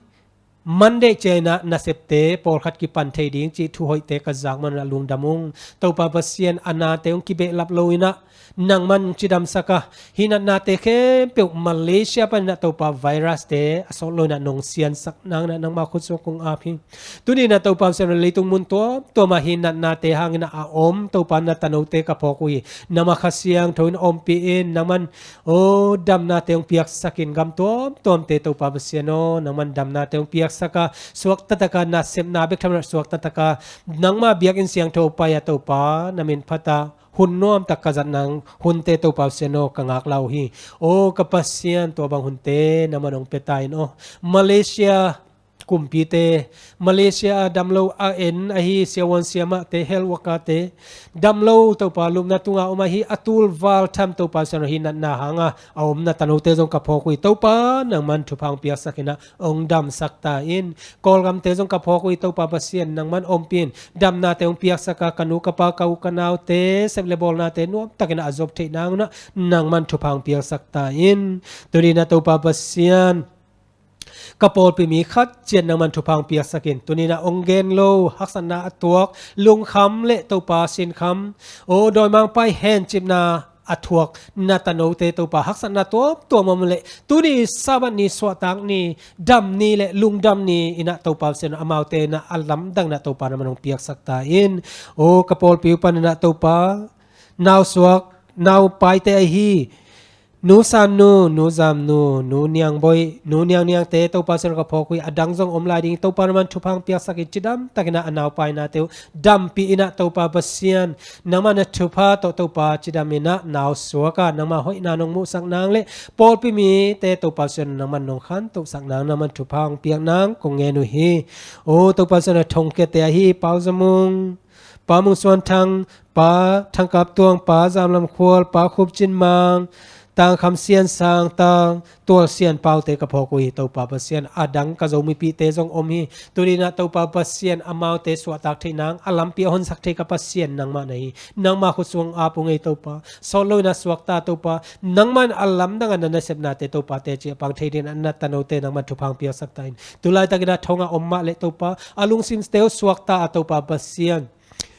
Monday cianginah nasepte pawlkhat kipan thei ding cih thuhoihte ka zak manunah lungdam ung. Topa Pasian a nate hong kibehlap loinah nangman hong cidamsak a, hih natnate khempeuh Malaysia paninah Topa virus-te a sawt loinah nong siansak nanginah nangma khutsuak kong ap hi. Tuninah Topa Pasian leitung mun tuamtuamah hih natnate hanginah a om Topa na tanote ka phawk uh hi. Nangmah Kha Siangtho in ompih in nangman o damnate hong piaksakin gam tuamtuamte Topa Pasian aw nangman damnate hong piaksaka suaktataka nasepna bek thamanah suaktataka nangma biakinn siangtho pai-a Topa na min phata hun nuamtak ka zat nang hunte Topa Pasian aw ka ngaklah uh hi. O ka Pasian tua bang hunte nangman hong pia ta in aw. Malaysia kumpite, Malaysia a damlo a en ahi siavuan siamahte, health worker-te damlo Topa lupna tunga om ahi a tulval tham Topa Pasian aw hih natna hanga a om na tanote zong ka phawk uh hi. Topa nangman thupha hong piaksakinah hong damsak ta in. Kawlgamte zong ka phawk uh hi. Topa Pasian nangman ompih in damnate hong piaksaka ka nu ka pa ka u ka naute sep le bawlnate nuamtakinah a zop theih nangunah nangman thupha hong piaksak ta in. Tuninah Topa Pasian ka pawlpi mi khat ciat nangman thupha hong piaksakin tuninah hong gen lo haksatna a tuak lungkham le Topa sinkham o dawimangpai hencipna a thuak na tanote Topa haksatna tuamtuam om leh tuni Sabbath ni, suahtak ni, dam ni le lungdam ni inah Topa Pasian amaute inah a lamdang inah Topa na man hong piaksak ta in. O ka pawlpi uh pan inah Topa nausuak naupaite ahi Nu San Nu, Nu Zam Nu, Nu Niang Boih, Nu Niang Niangte Topa Pasian ka phawk uh hi. A dang zong om lai ding, Topa na man thupha hong piaksak in, cidam takin ah a naupainate uh dampih inah Topa Pasian nangmah na thupha tawh Topa cidam inah nausuak ah nangmah hoihna nong muhsak nang le pawlpi mite Topa Pasian nangman nong khantohsak nang, nangman thupha hong piak nang kong ngen uh hi. O Topa Pasian a thongkiate ahi Pa Za Mung, Pa Mung Suan Thang, Pa Thang Kap Tuang, Pa Zam Lam Khual, Pa Khup Cin Mang, Tang Kham Sian Sang, Tang Tual Sian Paute ka phawk uh hi. Topa Pasian a dang ka Zomipihte zong om hi. Tuni inah Topa Pasian amaute suahtak theih nang a lampi a honsak thei ka Pasian nangmah na hi. Nangmah khut sung ap uh ngei Topa. Sawt lo inah suakta Topa, nangman a lamdang a na nasepnate Topa teci a pang thei ding inah na tanote nangman thupha hong piaksak ta in. Tulaitakin ah thong ah om mah le Topa a lungsimte uh suakta a Topa Pasian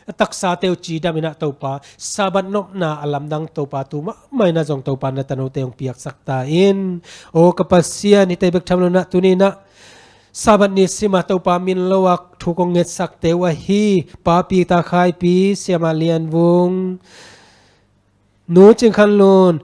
a taksate uh cidam inah Topa Sabbath nopna a lamdang Topa tu mahmah inah zong Topa na tanote hong piaksak ta in. O ka Pasian, hihte bek tham lo inah tuni inah Sabbath ni sim ah Topa min lo ah thu kong ngetsakte uh ahi Pa Pi Ta Khai Pi, Siamah Lian Vung, Nu Cing Khan Lun,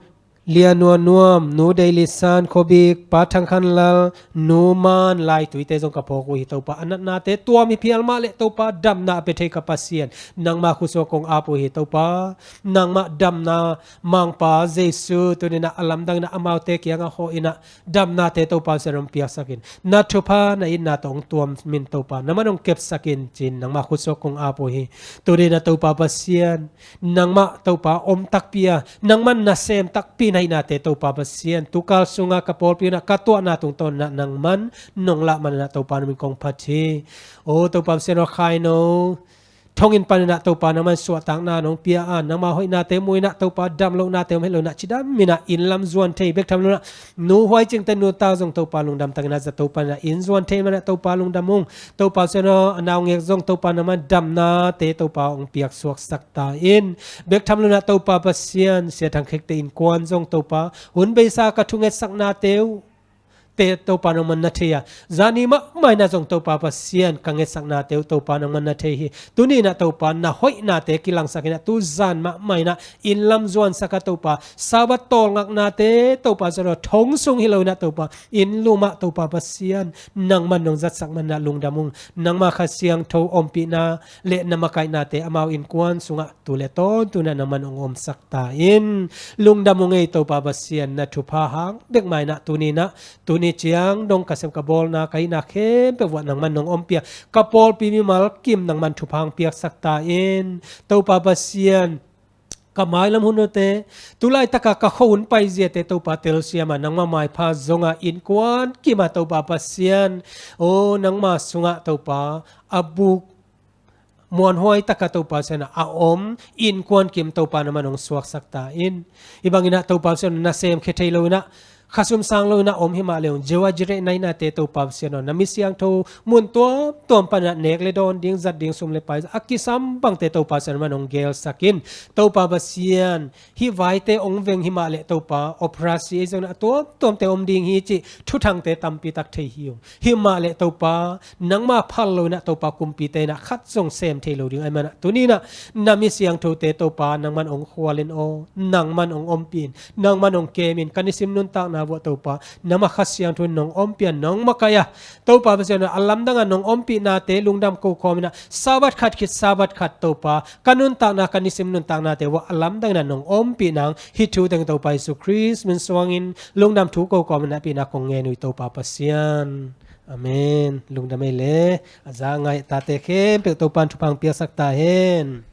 Lia Nua Nuam, Nu Dei Li San, Khobik, Pa Thang Khan Lal, Nu Man Lai Tuite zong ka phawk uh hi Topa. A natnate tuam hi phial mah le Topa damna a pia thei ka Pasian nangmah khut sung ah kong ap uh hi Topa. Nangmah damna Mangpa Jesu tuni inah a lamdang inah amaute kiangah hawh inah damnate Topa Pasian hong piaksak in, na thupha na itna tawh hong tuam min Topa na man hong kepsak in ci-in nangmah khut sung ah kong ap uh hi. Tuni inah Topa Pasian nangmah Topa om takpi a nangman nasem takpi na ihnate Topa Pasian tukal sungah ka pawlpi uh inah ka tuahna tungtawn inah nangman nong lah man inah Topa na min kong phat hi. O Topa Pasian aw, khaino thong in pan inah Topa nangman suahtakna nong pia a, nangmah hoihnate mu inah Topa damlohnate om het lo inah cidam inah inn lam zuan thei bek tham lo inah Nu Huai Cingte nu ta zong Topa lungdam takin ah za Topa inah inn zuan thei man inah Topa lungdam ung. Topa Pasian aw, a naungek zong Topa nangman damnate Topa hong piaksuaksak ta in. Bek tham lo inah Topa Pasian Sia Thang Khekte innkuan zong Topa hun beisa ka thungetsaknate uh te Topa nangman na thei a, zani mahmah inah zong Topa Pasian ka ngetsaknate uh Topa nangman na thei hi. Tuni inah Topa na hoihnate kilangsak inah tu zan mahmah inah inn lam zuansak a Topa Sabbath tawlngaknate Topa Pasian aw, thong sung hi lo inah Topa inn lum ah Topa Pasian nangman nong zatsak man inah lungdam ung. Nangmah Kha Siangtho ompihna le na makaihnate amau innkuan sungah tu le tawntung inah nangman hong omsak ta in. Lungdam ung ei Topa Pasian, na thupha hang bek mah inah tuni inah tuni ciang dong ka sem ka bawlna ka hihna khempeuh uh ah nangman nong ompih a, ka pawlpi mimal kim nangman thupha hong piaksak ta in. Topa Pasian, ka mailam hun uh te, tulaitak ah ka khuahun paiziate Topa telsiam a nangmah maipha zong ah innkuan kim ah Topa Pasian, o nangmah sungah Topa a buk muanhuai tak ah Topa Pasian a om innkuan kim Topa nangman hong suaksak ta in. Hih bang inah Topa Pasian nasem khia thei lo inah khasum sang lo inah om hi mah le ung, Jehovah Jireh na ihnate Topa Pasian aw, na mi siangtho mun tuamtuam pan inah nek le dawn ding, zat ding, sum le pai a kisam bangte Topa Pasian nangman hong gelsak in. Topa Pasian, hih vaite hong veng hi mah le Topa operasi ei zong inah a tuamtuamte om ding hi cih thuthangte tampi tak thei hi ung. Hi mah le Topa nangmah phal lo inah Topa kumpite inah khat zong sem thei lo ding ahih man ah tuni inah na mi siangthote Topa nangman hong khual in aw, nangman hong ompih in, nangman hong kem in, ka nisim nuntakna uh ah Topa nangmah Kha Siangtho in nong ompih a, nong makaih a, Topa Pasian aw, a lamdang ah nong ompihnate lungdam ko kawm inah Sabbath khat khit Sabbath khat Topa ka nuntakna, ka nisim nuntaknate uh ah a lamdang inah nong ompih nang hih thu teng Topa Jesu Khrist min suangin lungdam thu ko kawm inah pihna kong ngen uh hi Topa Pasian. Amen. Lungdam ei le. A za a ngaih tate khempeuh Topa in thupha hong piaksak ta hen.